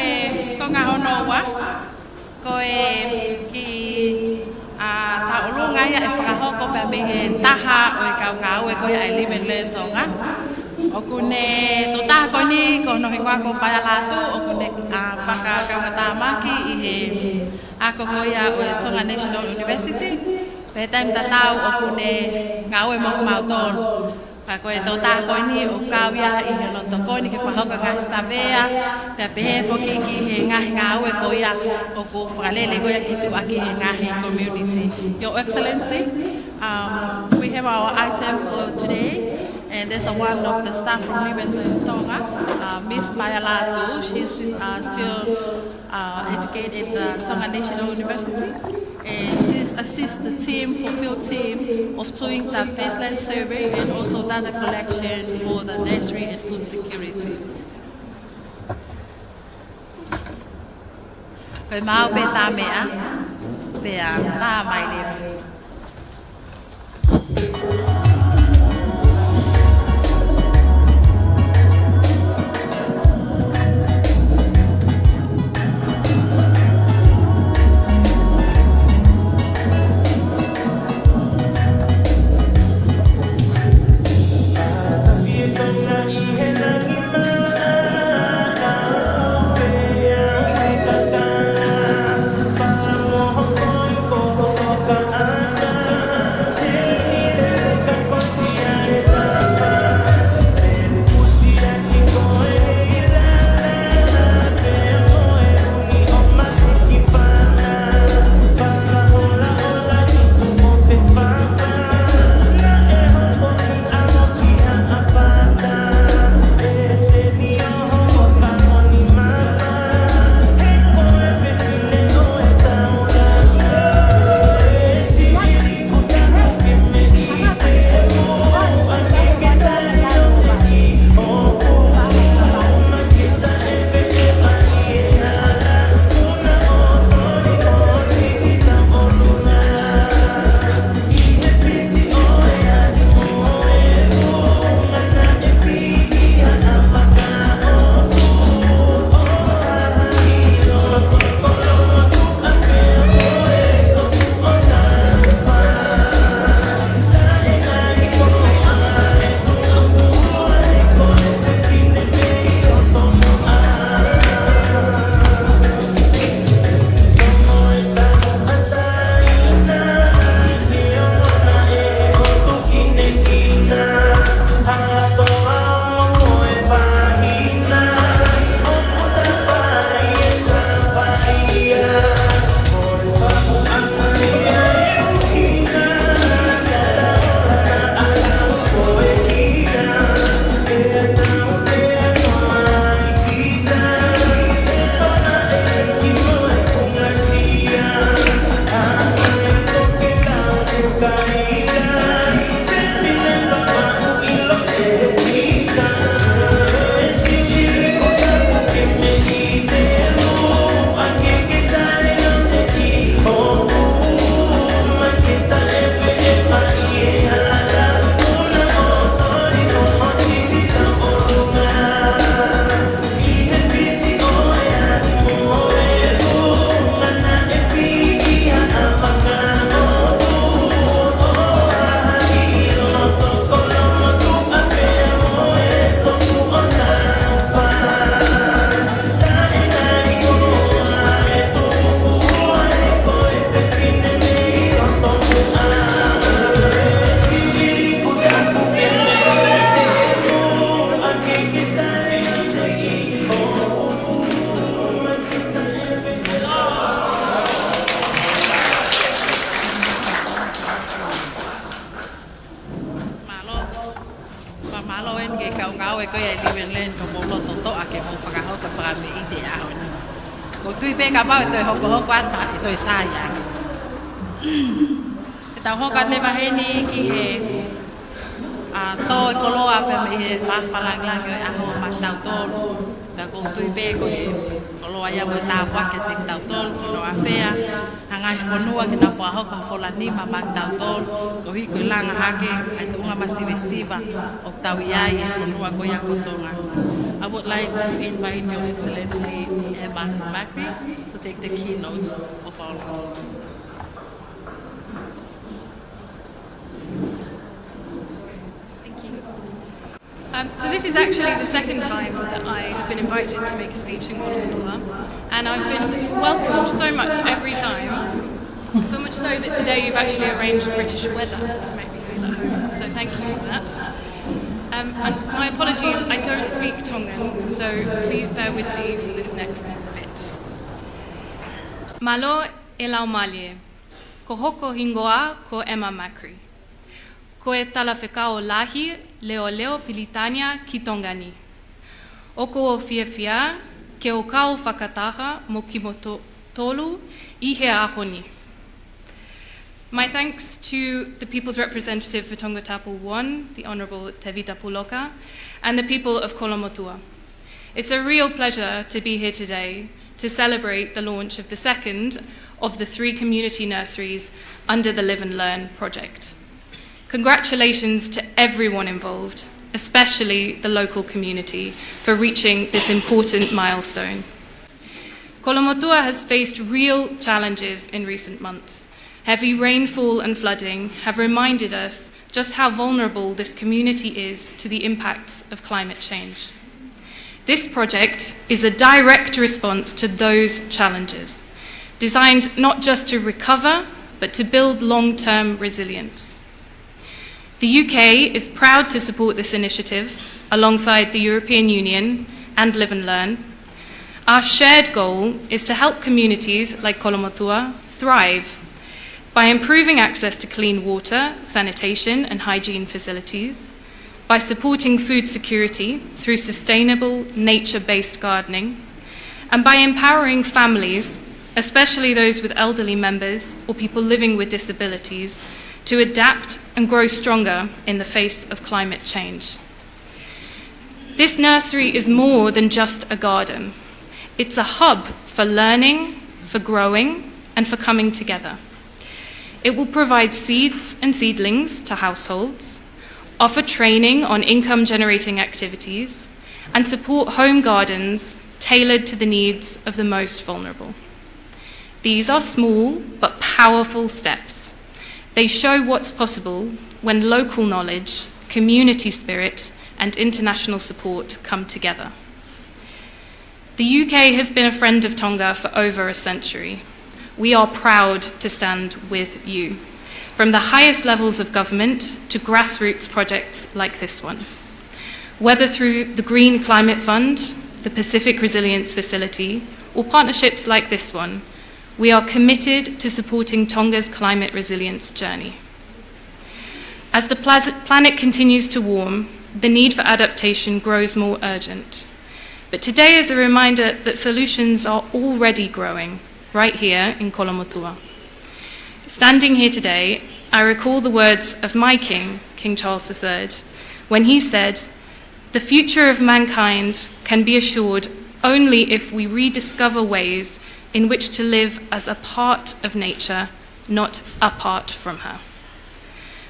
konga hono ua. Ko e kiʻi, ʻa, tauʻolunga ia ʻe fakahoko pea mei he taha ʻo e kau ngāue ko ia ʻa e Live and Learn Tonga. ʻOku ne tokotaha ko eni ko hono hingoa ko Paea Lātū, ʻoku ne, ʻa, fakakaungātāmaki ʻi he ako ko ia ʻo e Tonga National University. Pea taimi tatau ʻoku ne ngāue mo kimautolu. Ka ko e tokotaha ko eni ʻoku kau ia ʻi hono tokoni ke fakahoko e ngaahi savea, pea pehē foki ki he ngaahi ngāue ko ia ʻoku fakalele ko ia ki tuʻa ki he ngaahi community. Your Excellency, um, we have our item for today, and there's a one of the staff from Live and Learn Tonga, uh, Miss Paea Lātū. She's, uh, still uh, educate at the Tonga National University, and she assists the team, for field team, of doing the baseline survey and also data collection for the nursery and food security. Ko e maau pē tā meʻa, pea tā mai leva. Ko ia ʻi Live and Learn, ʻoku mou loto toʻa ke mou fakahoko e fakameʻite ʻo e ʻaho ni. ʻOku ou tui pē kapau ʻe toe hokohoko atu, ʻe toe sai ange. Ke tau hoko atu leva heni ki he, ʻa, tō e koloa pea mei he fakalāngilangi ʻo e ʻaho maʻa kitautolu. Pea ʻoku ou tui pē ko e koloa ia mo e tāpuaki kiate kitautolu, ke nau ʻafea ha ngaahi fonua ke nau fakahoko ha fola nima maʻa kitautolu, koeʻuhi ko e langa hake ʻa e tuʻunga masivesiva ʻoku tau ʻi ai ʻi he fonua ko ia ko Tonga. I would like to invite Your Excellency Emma Macri to take the keynote of our Thank you. Um, so this is actually the second time that I have been invited to make a speech in Kolomotuʻa, and I've been welcomed so much every time, so much so that today you've actually arranged British weather to make me feel at home, so thank you for that. Um, and my apologies, I don't speak Tongan, so please bear with me for this next bit. Mālō e laumālie. Ko hoku hingoa ko Emma Macri. Ko e Talafekau Lahi Leoleo Pilitānia ki Tonga ni. ʻOku ou fiefia ke u kau fakataha mo kimoutolu ʻi he ʻaho ni. My thanks to the People's Representative for Tongatapu one, the Honourable Tevita Puloka, and the people of Kolomotuʻa. It's a real pleasure to be here today to celebrate the launch of the second of the three community nurseries under the Live and Learn project. Congratulations to everyone involved, especially the local community, for reaching this important milestone. Kolomotuʻa has faced real challenges in recent months. Heavy rainfall and flooding have reminded us just how vulnerable this community is to the impacts of climate change. This project is a direct response to those challenges, designed not just to recover, but to build long-term resilience. The U K is proud to support this initiative alongside the European Union and Live and Learn. Our shared goal is to help communities like Kolomotuʻa thrive by improving access to clean water, sanitation and hygiene facilities, by supporting food security through sustainable nature-based gardening, and by empowering families, especially those with elderly members or people living with disabilities, to adapt and grow stronger in the face of climate change. This nursery is more than just a garden. It's a hub for learning, for growing, and for coming together. It will provide seeds and seedlings to households, offer training on income-generating activities, and support home gardens tailored to the needs of the most vulnerable. These are small but powerful steps. They show what's possible when local knowledge, community spirit, and international support come together. The U K has been a friend of Tonga for over a century. We are proud to stand with you, from the highest levels of government to grassroots projects like this one. Whether through the Green Climate Fund, the Pacific Resilience Facility, or partnerships like this one, we are committed to supporting Tonga's climate resilience journey. As the plas-, planet continues to warm, the need for adaptation grows more urgent. But today is a reminder that solutions are already growing right here in Kolomotuʻa. Standing here today, I recall the words of my king, King Charles the Third, when he said, "The future of mankind can be assured only if we rediscover ways in which to live as a part of nature, not apart from her."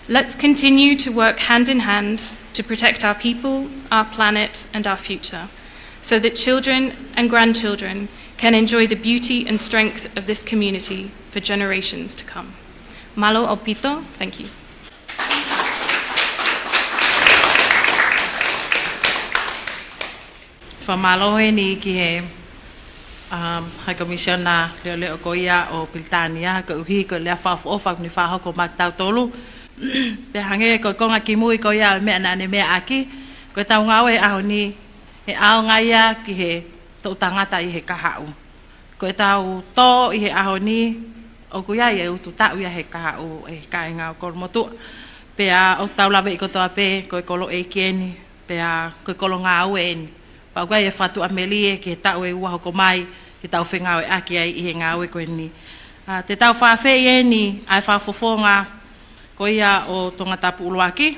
Let's continue to work hand in hand to protect our people, our planet, and our future, so that children and grandchildren can enjoy the beauty and strength of this community for generations to come. Mālō ʻaupito, thank you. Fakamālō eni ki he, um, High Commissioner leʻoleʻo ko ia ʻo Pilitānia, koeʻuhi ko e lea fakaʻofoʻofa kuo ne fakahoko maʻa kitautolu. Pea hangē ko e konga kimui ko ia ʻo e meʻa naʻa ne meʻa ʻaki, ko ʻetau ngāue he ʻaho ni, he ʻaonga ia ki he toʻu tangata ʻi he kahaʻu. Ko ʻetau tō ʻi he ʻaho ni, ʻoku ʻi ai e utu taʻu ia he kahaʻu ʻe he kāinga ʻo Kolomotuʻa. Pea ʻoku tau laveʻi kotoa pē, ko e kolo ʻeiki eni, Pea ko e kolo ngāue eni. Pea ʻoku ʻi ai e fakatuʻamelie ki he taʻu ʻe ua hoko mai, ke tau fengāueʻaki ai ʻi he ngāue ko eni. ʻA, te tau fakaafeʻi eni ʻa e fakafofonga ko ia ʻo Tongatapu ʻUluaki,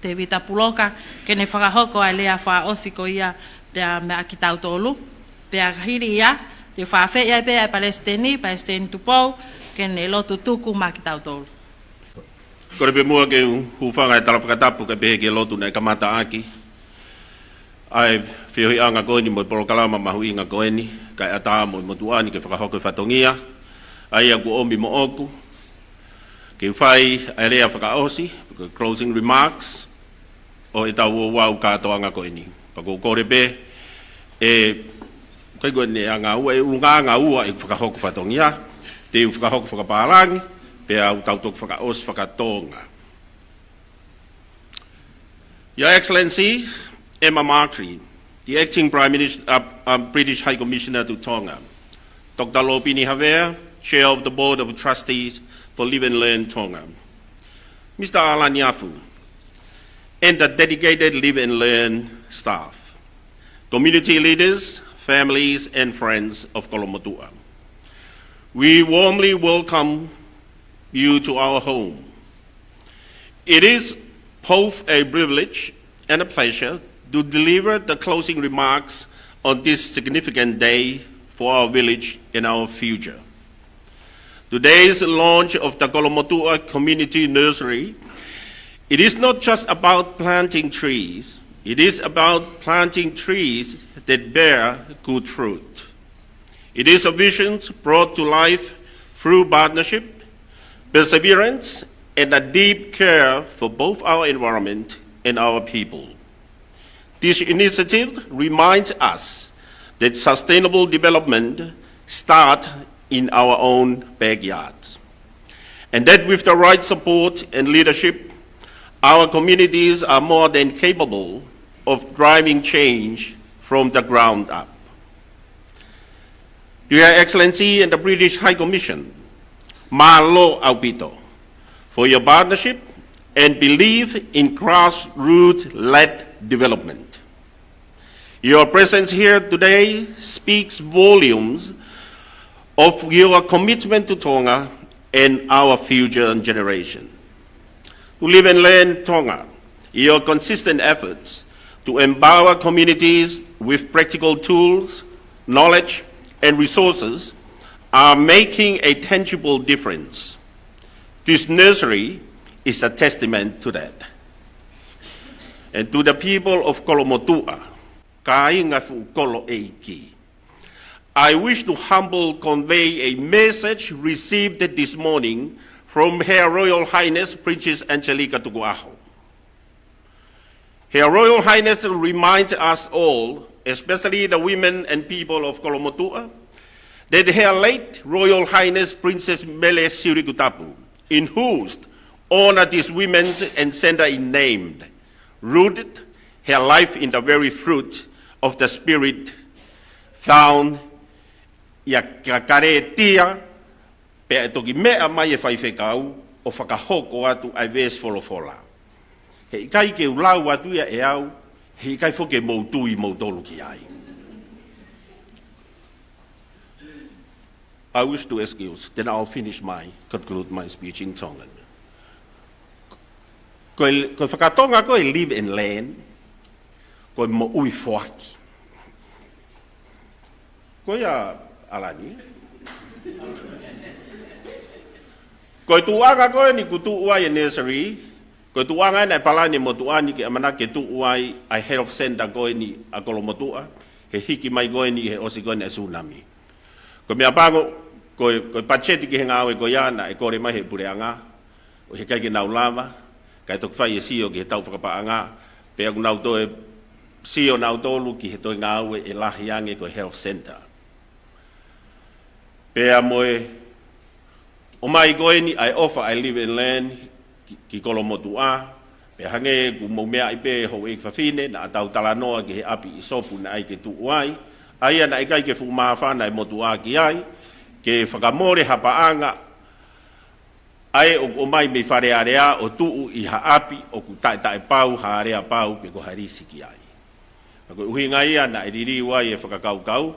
Tēvita Puloka, ke ne fakahoko ʻa e lea fakaʻosi ko ia pea meia kitautolu. Pea ka hili ia, te u fakaafeʻi ai pē ʻa e Palesiteni, Palesiteni Tupou, ke ne lotu tuku maʻa kitautolu. Kole pē muʻa ke u hūfanga he tala fakatapu kae pehē ki he lotu naʻe kamata ʻaki ʻa e feohiʻanga ko eni mo e polokalama mahuʻinga ko eni, kae ʻatā mo e motuʻa ni ke fakahoko e fatongia, ʻa ia kuo ʻomi moʻoku ke u fai ʻa e lea fakaʻosi, closing remarks, ʻo ʻetau ouau kātoanga ko eni. Pea ʻoku ou kole pē, ʻe, ʻikai ko eni ʻa e ngāue, ʻe ʻulungaanga ua ʻeku fakahoko fatongia, te u fakahoko fakapālangi, pea u tau toki fakaʻosi fakatonga. Your Excellency, Emma Markry, the Acting Prime Minister, uh, uh, British High Commissioner to Tonga. Doctor Lopini Havea, Chair of the Board of Trustees for Live and Learn Tonga. Mister ʻAlani ʻAfu, and the dedicated Live and Learn staff, community leaders, families, and friends of Kolomotuʻa. We warmly welcome you to our home. It is both a privilege and a pleasure to deliver the closing remarks on this significant day for our village and our future. Today's launch of the Kolomotuʻa Community Nursery, it is not just about planting trees, it is about planting trees that bear good fruit. It is a vision brought to life through partnership, perseverance, and a deep care for both our environment and our people. This initiative reminds us that sustainable development starts in our own backyards, and that with the right support and leadership, our communities are more than capable of driving change from the ground up. Your Excellency and the British High Commission, mālō ʻaupito for your partnership and belief in grassroots-led development. Your presence here today speaks volumes of your commitment to Tonga and our future generation. To Live and Learn Tonga, your consistent efforts to empower communities with practical tools, knowledge, and resources are making a tangible difference. This nursery is a testament to that. And to the people of Kolomotuʻa, kāinga fuʻu kolo ʻeiki, I wish to humble convey a message received this morning from Her Royal Highness Princess Angelica Tukuʻaho. Her Royal Highness reminds us all, especially the women and people of Kolomotuʻa, that Her late Royal Highness Princess Mele Sirikutapu, in whose honor this women's and center is named, rooted her life in the very fruit of the Spirit found ʻia Kakaretia, pea ʻe toki meʻa mai e faifekau ʻo fakahoko atu ʻa e veesi folofola. Heʻikai ke u lau atu ia ʻe au, heʻikai foki ke mou tui moutolu ki ai. I wish to excuse, then I'll finish my, conclude my speech in Tongan. Ko e, ko e fakatonga ko e Live and Learn, ko e moʻui foaki. Ko ia, ʻAlani. Ko e tuʻuʻanga ko eni kuo tuʻu ai e nursery, ko e tuʻuʻanga ena e palani e motuʻa ni ke ʻamanaki ke tuʻu ai ʻa e health center ko eni ʻa Kolomotuʻa, he hiki mai ko eni he ʻosi ko eni e tsunami. Ko e meʻa pango, ko e, ko e patiseti ki he ngāue ko ia naʻe kole mai he puleʻanga, ʻoku ʻikai ke nau lava, kae toki fai e sio ki he tau fakapaʻanga, pea ʻoku nau toe sio nautolu ki he toe ngāue ʻe lahi ange ko e health center. Pea mo e ʻomai ko eni ʻa e ʻofa ʻa e Live and Learn ki, ki Kolomotuʻa, pea hangē kuo mou meaʻi pē houʻeiki fafine, naʻa tau talanoa ki he ʻapi ʻisopu naʻe ʻai ke tuʻu ai, ʻa ia naʻe ʻikai ke fuʻu māfana e motuʻa ki ai, ke fakamole ha paʻanga, ʻA ē ʻoku ʻomai mei Fale Alea ʻo tuʻu ʻi ha ʻapi ʻoku taʻetaʻepau ha aleapau pe ko ha lisi ki ai. Pea ko e ʻuhinga ia naʻe liliu ai e fakakaukau,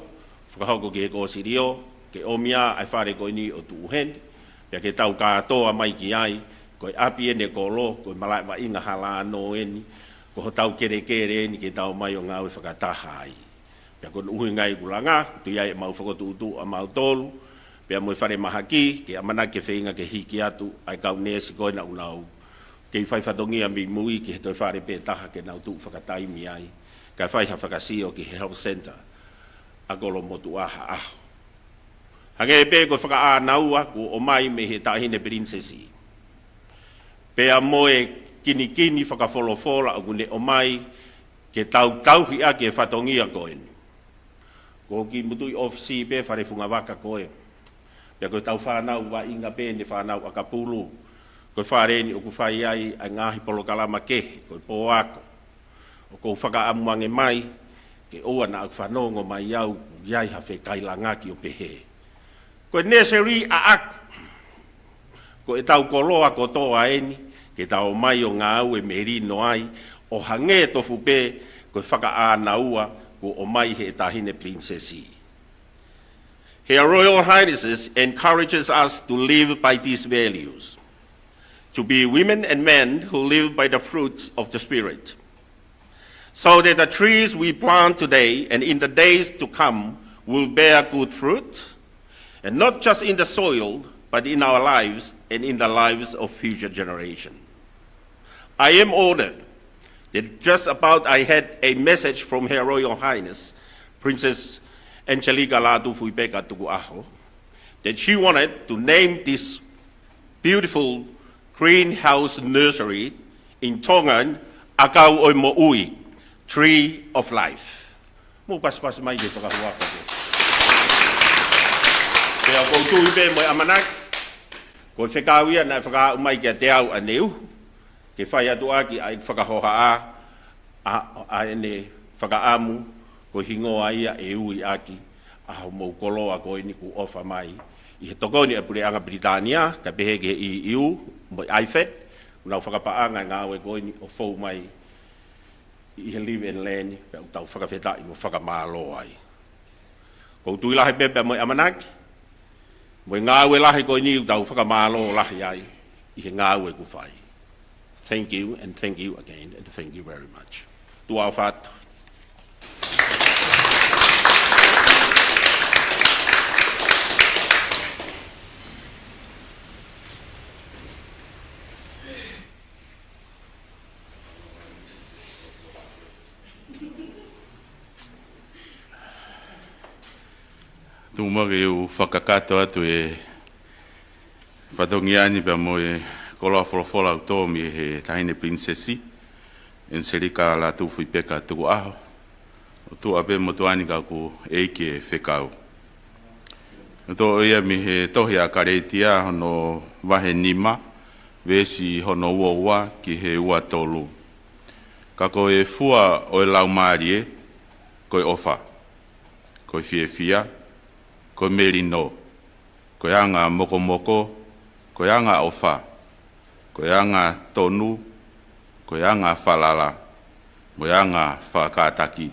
fakahoko ki he kōsilio, ke ʻomi ʻa e fale ko eni ʻo tuʻu heni, pea ke tau kātoa mai ki ai, ko e ʻapi eni ʻo e kolo, ko e malaʻe vaʻinga hala nō eni, ko hotau kelekele eni ke tau ō mai ʻo ngāue fakataha ai. Pea ko hono ʻuhinga ia ʻoku langa, tuʻu ai ʻemau fokotuʻutuʻu ʻamautolu, pea mo e falemahaki, ke ʻamanaki ke feinga ke hiki atu ʻa e kau neesi ko ē naʻa nau kei fai fatongia mei mui ki he toe fale pē taha ke nau tuʻu fakataimi ai, kae fai ha fakasio ki he health centre ʻa Kolomotuʻa ha ʻaho. Hangē pē ko e fakaʻānaua kuo ʻomai mei he Taʻahine Pilinisesi, pea mo e kinikini fakafolofola ʻoku ne ʻomai ke tau tauhi ʻaki e fatongia ko eni. Ko e kiʻi mutuʻi ʻōfisi pē fale fungavaka ko ē. Pea ko ʻetau fānau vaʻinga pē eni, fānau ʻakapulu. Ko e fale eni ʻoku fai ai ʻa e ngaahi polokalama kehe, ko e pōako. ʻOku ou fakaʻamu ange mai, ke ʻoua naʻa fanongo mai au ʻoku ʻi ai ha fekailangaki ʻo pehē. Ko e nursery ʻaʻaku. Ko ʻetau koloa kotoa eni, ke tau ō mai ʻo ngāue melino ai, ʻo hangē tofu pē, ko e fakaʻānaua kuo ʻomai he Taʻahine Pilinisesi. Her Royal Highness encourages us to live by these values, to be women and men who live by the fruits of the Spirit, so that the trees we plant today and in the days to come will bear good fruit, and not just in the soil, but in our lives and in the lives of future generation. I am honored that just about I had a message from Her Royal Highness, Princess Angelika Lātūfuipeka Tukuʻaho, that she wanted to name this beautiful greenhouse nursery in Tongan, ʻAkau ʻo e Moʻui, Tree of Life. Mou pasipasi mai ke fakahuafa ke. Pea ʻoku ou tui pē mo e ʻamanaki, ko e fekau ia naʻe fakaaʻu mai kiate au ʻaneuhu, ke fai atu ʻaki ʻa e fakahohaʻa ʻa, ʻa ʻene fakaʻamu, ko e hingoa ia ʻe ui ʻaki ʻa hoʻomou koloa ko eni kuo ʻofa mai ʻi he tokoni ʻa e Puleʻanga Pilitānia, kae pehē ki he E U, mo e IFAD, ʻoku nau fakapaʻanga e ngāue ko eni ʻo fou mai ʻi he Live and Learn, pea ʻoku tau fakafetaʻi mo fakamālō ai. ʻOku ou tui lahi pē pea mo e ʻamanaki, mo e ngāue lahi ko eni ʻoku tau fakamālō lahi ai ʻi he ngāue kuo fai. Thank you and thank you again and thank you very much. Tuʻa ʻofa atu. Tuku muʻa ke u fakakakato atu e fatongia ni pea mo e koloa folofola ʻoku tō mei he Taʻahine Pilinisesi, Angelika Lātūfuipeka Tukuʻaho. ʻOtua pē motuʻa ni ka ʻoku ʻEiki e fekau. ʻOku toʻo ia mei he tohi ʻa Kalētia hono vahe nima, veesi hono ua ua ki he ua tolu. Ka ko e fua ʻo e Laumālie, ko e ʻofa, ko e fiefia, ko e melino, ko e anga mokomoko, ko e angaʻofa, ko e angatonu, ko e anga falala, mo e anga fakakātaki,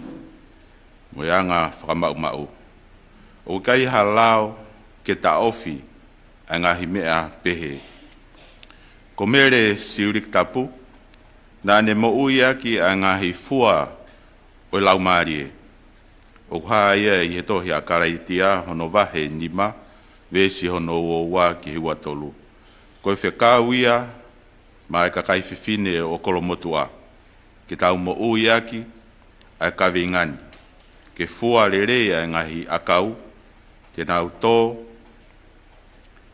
mo e anga fakamaʻumaʻu. ʻOku ʻikai ha lao ke taʻofi ʻa e ngaahi meʻa pehē. Ko Mele Siuliki Tapu, naʻa ne moʻui ʻaki ʻa e ngaahi fua ʻo e Laumālie. ʻOku hā ia ʻi he tohi ʻa Kalētia hono vahe nima, veesi hono ua ua ki he ua tolu. Ko e fekau ia maʻa e kakai fefine ʻo Kolomotuʻa, ke tau moʻui ʻaki ʻa e kaveinga ni, ke fua lelei ʻa e ngaahi ʻakau te nau tō,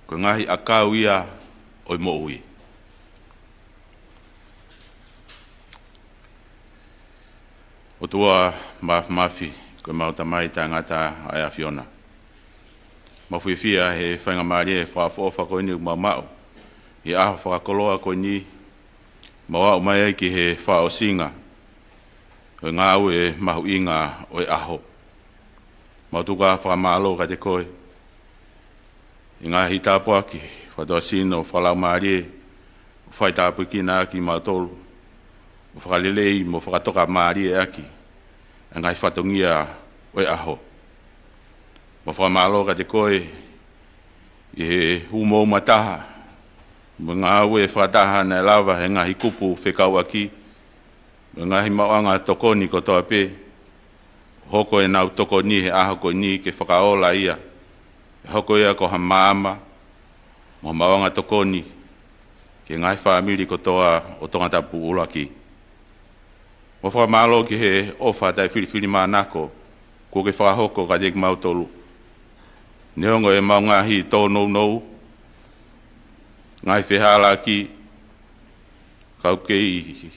ko e ngaahi ʻakau ia ʻo e moʻui. ʻOtua Māfimafi, ko ʻemau Tamai taʻengata ʻa e ʻAfiona. Mau fiefia he faingamālie fakaʻofoʻofa ko eni ʻoku mau maʻu ʻi he ʻaho fakakoloa ko eni, mau aʻu mai ai ki he fakaʻosinga ʻo e ngāue mahuʻinga ʻo e ʻaho. Mau tuku ʻa e fakamālō kiate koe ʻi he ngaahi tāpuaki fakatuʻasino, fakalaumālie, ʻo faitāpuekina ʻaki kimautolu, ʻo fakalelei mo fakatokamālie ʻaki ʻa e ngaahi fatongia ʻo e ʻaho. Mo fakamālō kiate koe ʻi he umouma taha mo e ngāue fakataha naʻe lava he ngaahi kupu fekauʻaki mo e ngaahi maʻuʻanga tokoni kotoa pē, hoko ʻenau tokoni he ʻaho ko eni ke fakaola ia, ʻe hoko ia ko ha maama mo ha maʻuʻanga tokoni ki he ngaahi fāmili kotoa ʻo Tongatapu ʻuluaki. Mo fakamālō ki he ʻofa taʻefilifilimānako kuo ke fakahoko kiate kimautolu. Neongo ʻemau ngaahi tōnounou, ngaahi fehālaaki, ka ʻoku kei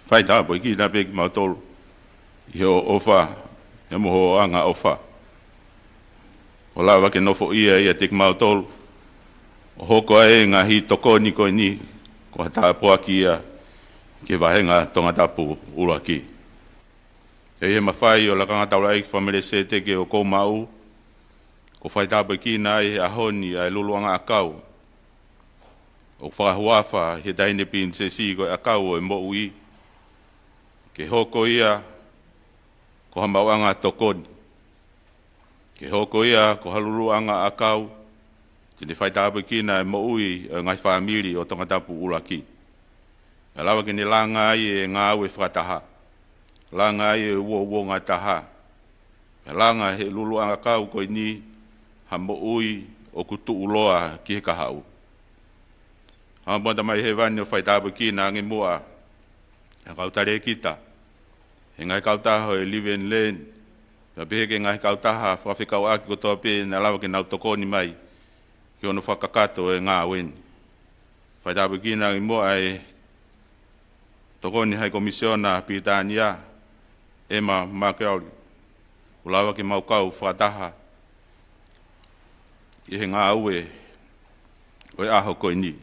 faitāpuekina pē kimautolu ʻi hoʻo ʻofa, ʻi hoʻomou anga ʻofa, ʻo lava ke nofoʻia ʻiate kimautolu, ʻo hoko ai e ngaahi tokoni ko eni ko ha tāpuaki ia ki he vāhenga Tongatapu ʻuluaki. ʻI he mafai ʻo e Lakanga Taulaʻeiki Faka-Melekisēteki ʻoku ou maʻu, kuo faitāpuekina ai he ʻaho ni ʻa e luluʻanga ʻakau ʻoku fakahuafa ʻe he Taʻahine Pilinisesi ko e ʻakau ʻo e moʻui, ke hoko ia ko ha maʻuʻanga tokoni, ke hoko ia ko ha luluʻanga ʻakau te ne faitāpuekina e moʻui ʻo e ngaahi fāmili ʻo Tongatapu ʻuluaki. Pea lava ke ne langa ai e ngāue fakataha, langa ai e uouongataha, pea langa ʻe he luluʻanga ʻakau ko eni ha moʻui ʻoku tuʻuloa ki he kahaʻu. Haʻamo Tamai Hēvani, ʻo faitāpuekina ange muʻa ʻa e kau talēkita he ngaahi kautaha ʻo e Live and Learn, pea pehē ki he ngaahi kautaha fakafekauʻaki kotoa pē naʻe lava ke nau tokoni mai ki hono fakakakato e ngāue ni. Faitāpuekina ange muʻa e tokoni Haʻi Komisiona Pilitānia, Emma McGarry, ʻo lava ke mau kau fakataha ʻi he ngāue ʻo e ʻaho ko eni.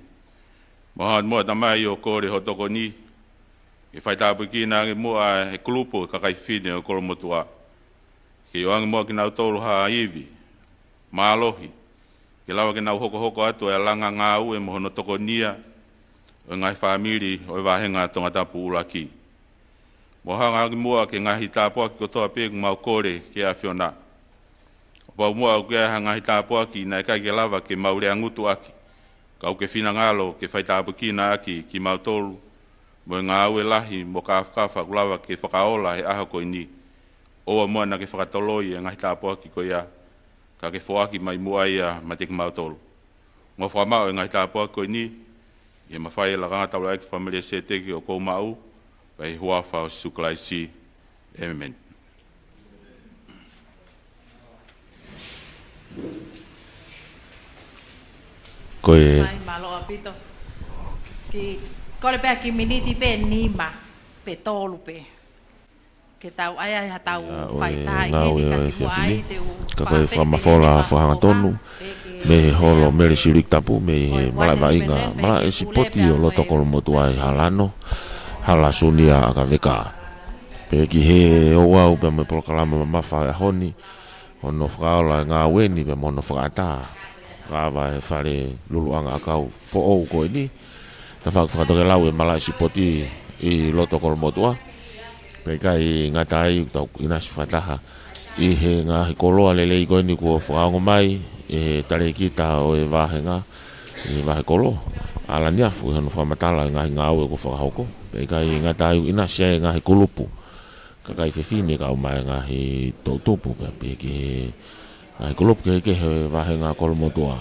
Mo haʻamo Tamai, ʻo kole hoʻo tokoni ke faitāpuekina ange muʻa e kulupu ʻo e kakai fefine ʻo Kolomotuʻa, ke ʻoange muʻa kinautolu ha ivi mālohi ke lava ke nau hokohoko atu e langa ngāue mo hono tokonia ʻo e ngaahi fāmili ʻo e vāhenga Tongatapu ʻuluaki. Mo hanga ange muʻa ki he ngaahi tāpuaki kotoa pē ʻoku mau kole ki he ʻAfiona. Kapau muʻa ʻoku ʻi ai ha ngaahi tāpuaki naʻe ʻikai ke lava ke mau lea ngutu ʻaki, ka ʻoku ke finangalo ke faitāpuekina ʻaki kimautolu mo e ngāue lahi mo kāfakafa ʻoku lava ke fakaola he ʻaho ko eni, ʻoua muʻa naʻa ke fakatoloi e ngaahi tāpuaki ko ia, ka ke foaki mai muʻa ia meiate kimautolu. Mo fakamaʻu e ngaahi tāpuaki ko eni ʻi he mafai ʻo e Lakanga Taulaʻeiki Faka-Melekisēteki ʻoku ou maʻu, pea ʻi he huafa ʻo Sīsū Kalaisi, ʻēmeni. Ko e Fai mālō ʻaupito. Ki, kole pē ha kiʻi miniti pē, nima pe tolu pē, ke tau ʻai ai haʻatau ʻa e faitā ʻi ngāue heni, ka ʻo e kimuʻa ai, fefine, te u ka ko e fakafeʻiloaki fakamafola fakahangatonu mei he holo Mele Siuliki Tapu, mei he malaʻe vaʻinga malaʻe sipoti ʻo loto Kolomotuʻa ʻi Halano, Hala Sunia ʻAkaveka. Pea ki he ouau pea mo e polokalama mamafa ʻo e ʻaho ni, hono fakaola e ngāue ni pea mo hono fakaʻatā, fakaava e fale luluʻanga ʻakau foʻou ko eni, tafaʻaki fakatokelau e malaʻe sipoti ʻi loto Kolomotuʻa. Pea ʻikai ngata ai, tau ʻinasi fakataha ʻi he ngaahi koloa lelei ko eni kuo fakaongo mai ʻe he talēkita ʻo e vāhenga ʻi he vahe kolo, ʻAlani Afu, ʻi hono fakamatala e ngaahi ngāue kuo fakahoko. Pea ʻikai ngata ai, ʻinasi ai e ngaahi kulupu kakai fefine kae ʻumaʻā e ngaahi toʻutupu, pea pehē ki he ngaahi kulupu kehekehe ʻo e vāhenga Kolomotuʻa.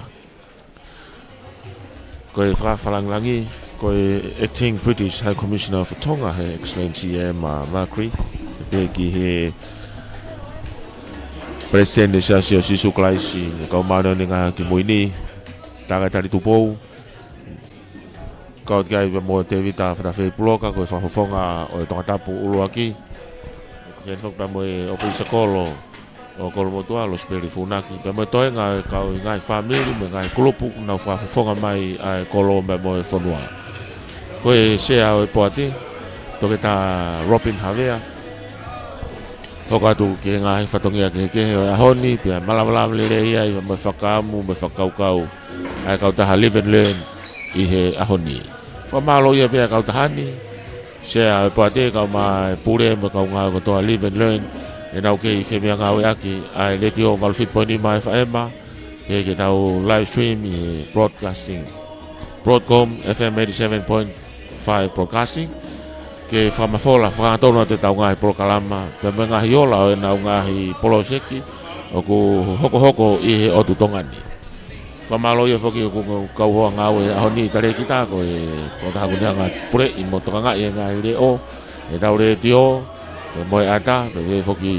Ko e fakafakalāngilangi, ko e Acting British High Commissioner for Tonga, Her Excellency Emma McGarry, pehē ki he Palesiteni ʻo e Siasi ʻo Sīsū Kalaisi ʻo e Kau Māʻoniʻoni ʻi he Ngaahi ʻAho Kimui Ni, Takai Talitupou, kau ki ai pea mo Tēvita Fatafei Puloka, ko e fakafofonga ʻo e Tongatapu ʻuluaki. Ko e foki pea mo e ʻōfisa kolo ʻo Kolomotuʻa, Losipeli Funaki, pea mo e toenga e kau ʻi he ngaahi fāmili mo e ngaahi kulupu naʻa nau fakafofonga mai ʻa e kolo pea mo e fonua. Ko e sea ʻo e poate, Toketā Robin Havea, Hoko atu ki he ngaahi fatongia kehekehe ʻo e ʻaho ni, pea malamalama lelei ai mo e fakaʻamu mo e fakakaukau ʻa e kautaha Live and Learn ʻi he ʻaho ni. Fakamālō ia pea kautaha ni, Sea ʻo e Poate, kau mai pule mo e kau ngāue kotoa Live and Learn, ʻenau kei femeʻangāueʻaki ʻa e Letiō valu fitu poini nima F M, pea ke tau live stream ʻi he broadcasting, Broadcom F M eighty-seven point five Broadcasting, ke fakamafola, fakaangatonu atu ʻetau ngaahi polokalama, pea mo e ngaahi ola ʻo ʻenau ngaahi poloseki ʻoku hokohoko ʻi he ʻotu Tonga ni. Fakamālō ia foki ʻoku kau hoa ngāue he ʻaho ni, Talēkita, ko e tokotaha ʻoku ne hanga puleʻi mo tokangaʻi e ngaahi leʻo ʻetau Letiō, pea mo e ʻata, pea pehē foki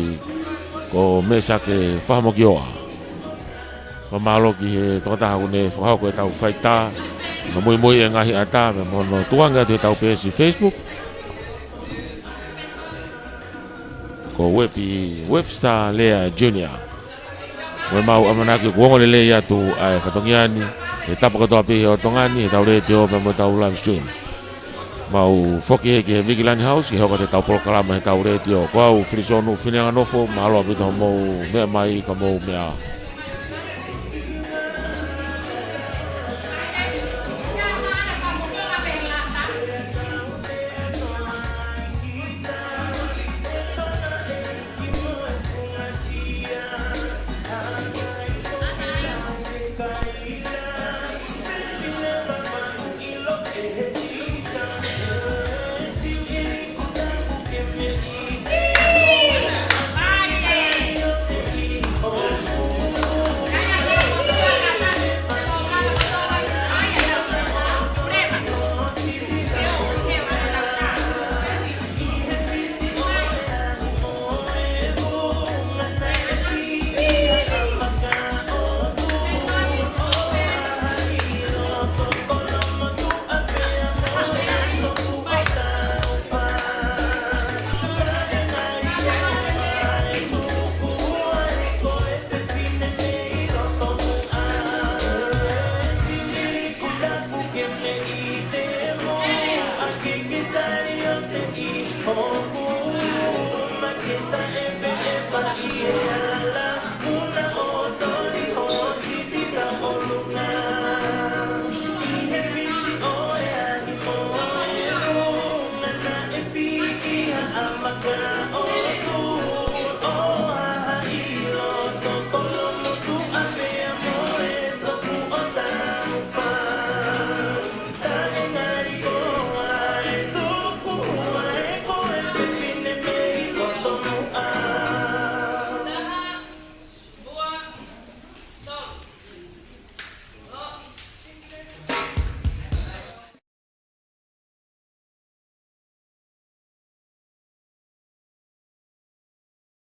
ko Mesake Fahamokioa. Fakamālō ki he tokotaha ʻoku ne fakahoko ʻetau faitā, mo muimui e ngaahi ʻata, pea mo hono tukuange atu ʻetau peesi Facebook, ko Uepi Webster Lea Junior. Mo ʻemau ʻamanaki kuo ongo lelei atu ʻa e fatongia ni ki he tapa kotoa pē ʻi he ʻotu Tonga ni, ʻetau Letiō pea mo ʻetau live stream. Mau foki heni ki he Vikilani House ke hoko atu ʻetau polokalama heʻetau Letiō. Ko au Filisonu Fineanganofo, mālō ʻaupito hoʻomou meʻa mai, ka mou meʻa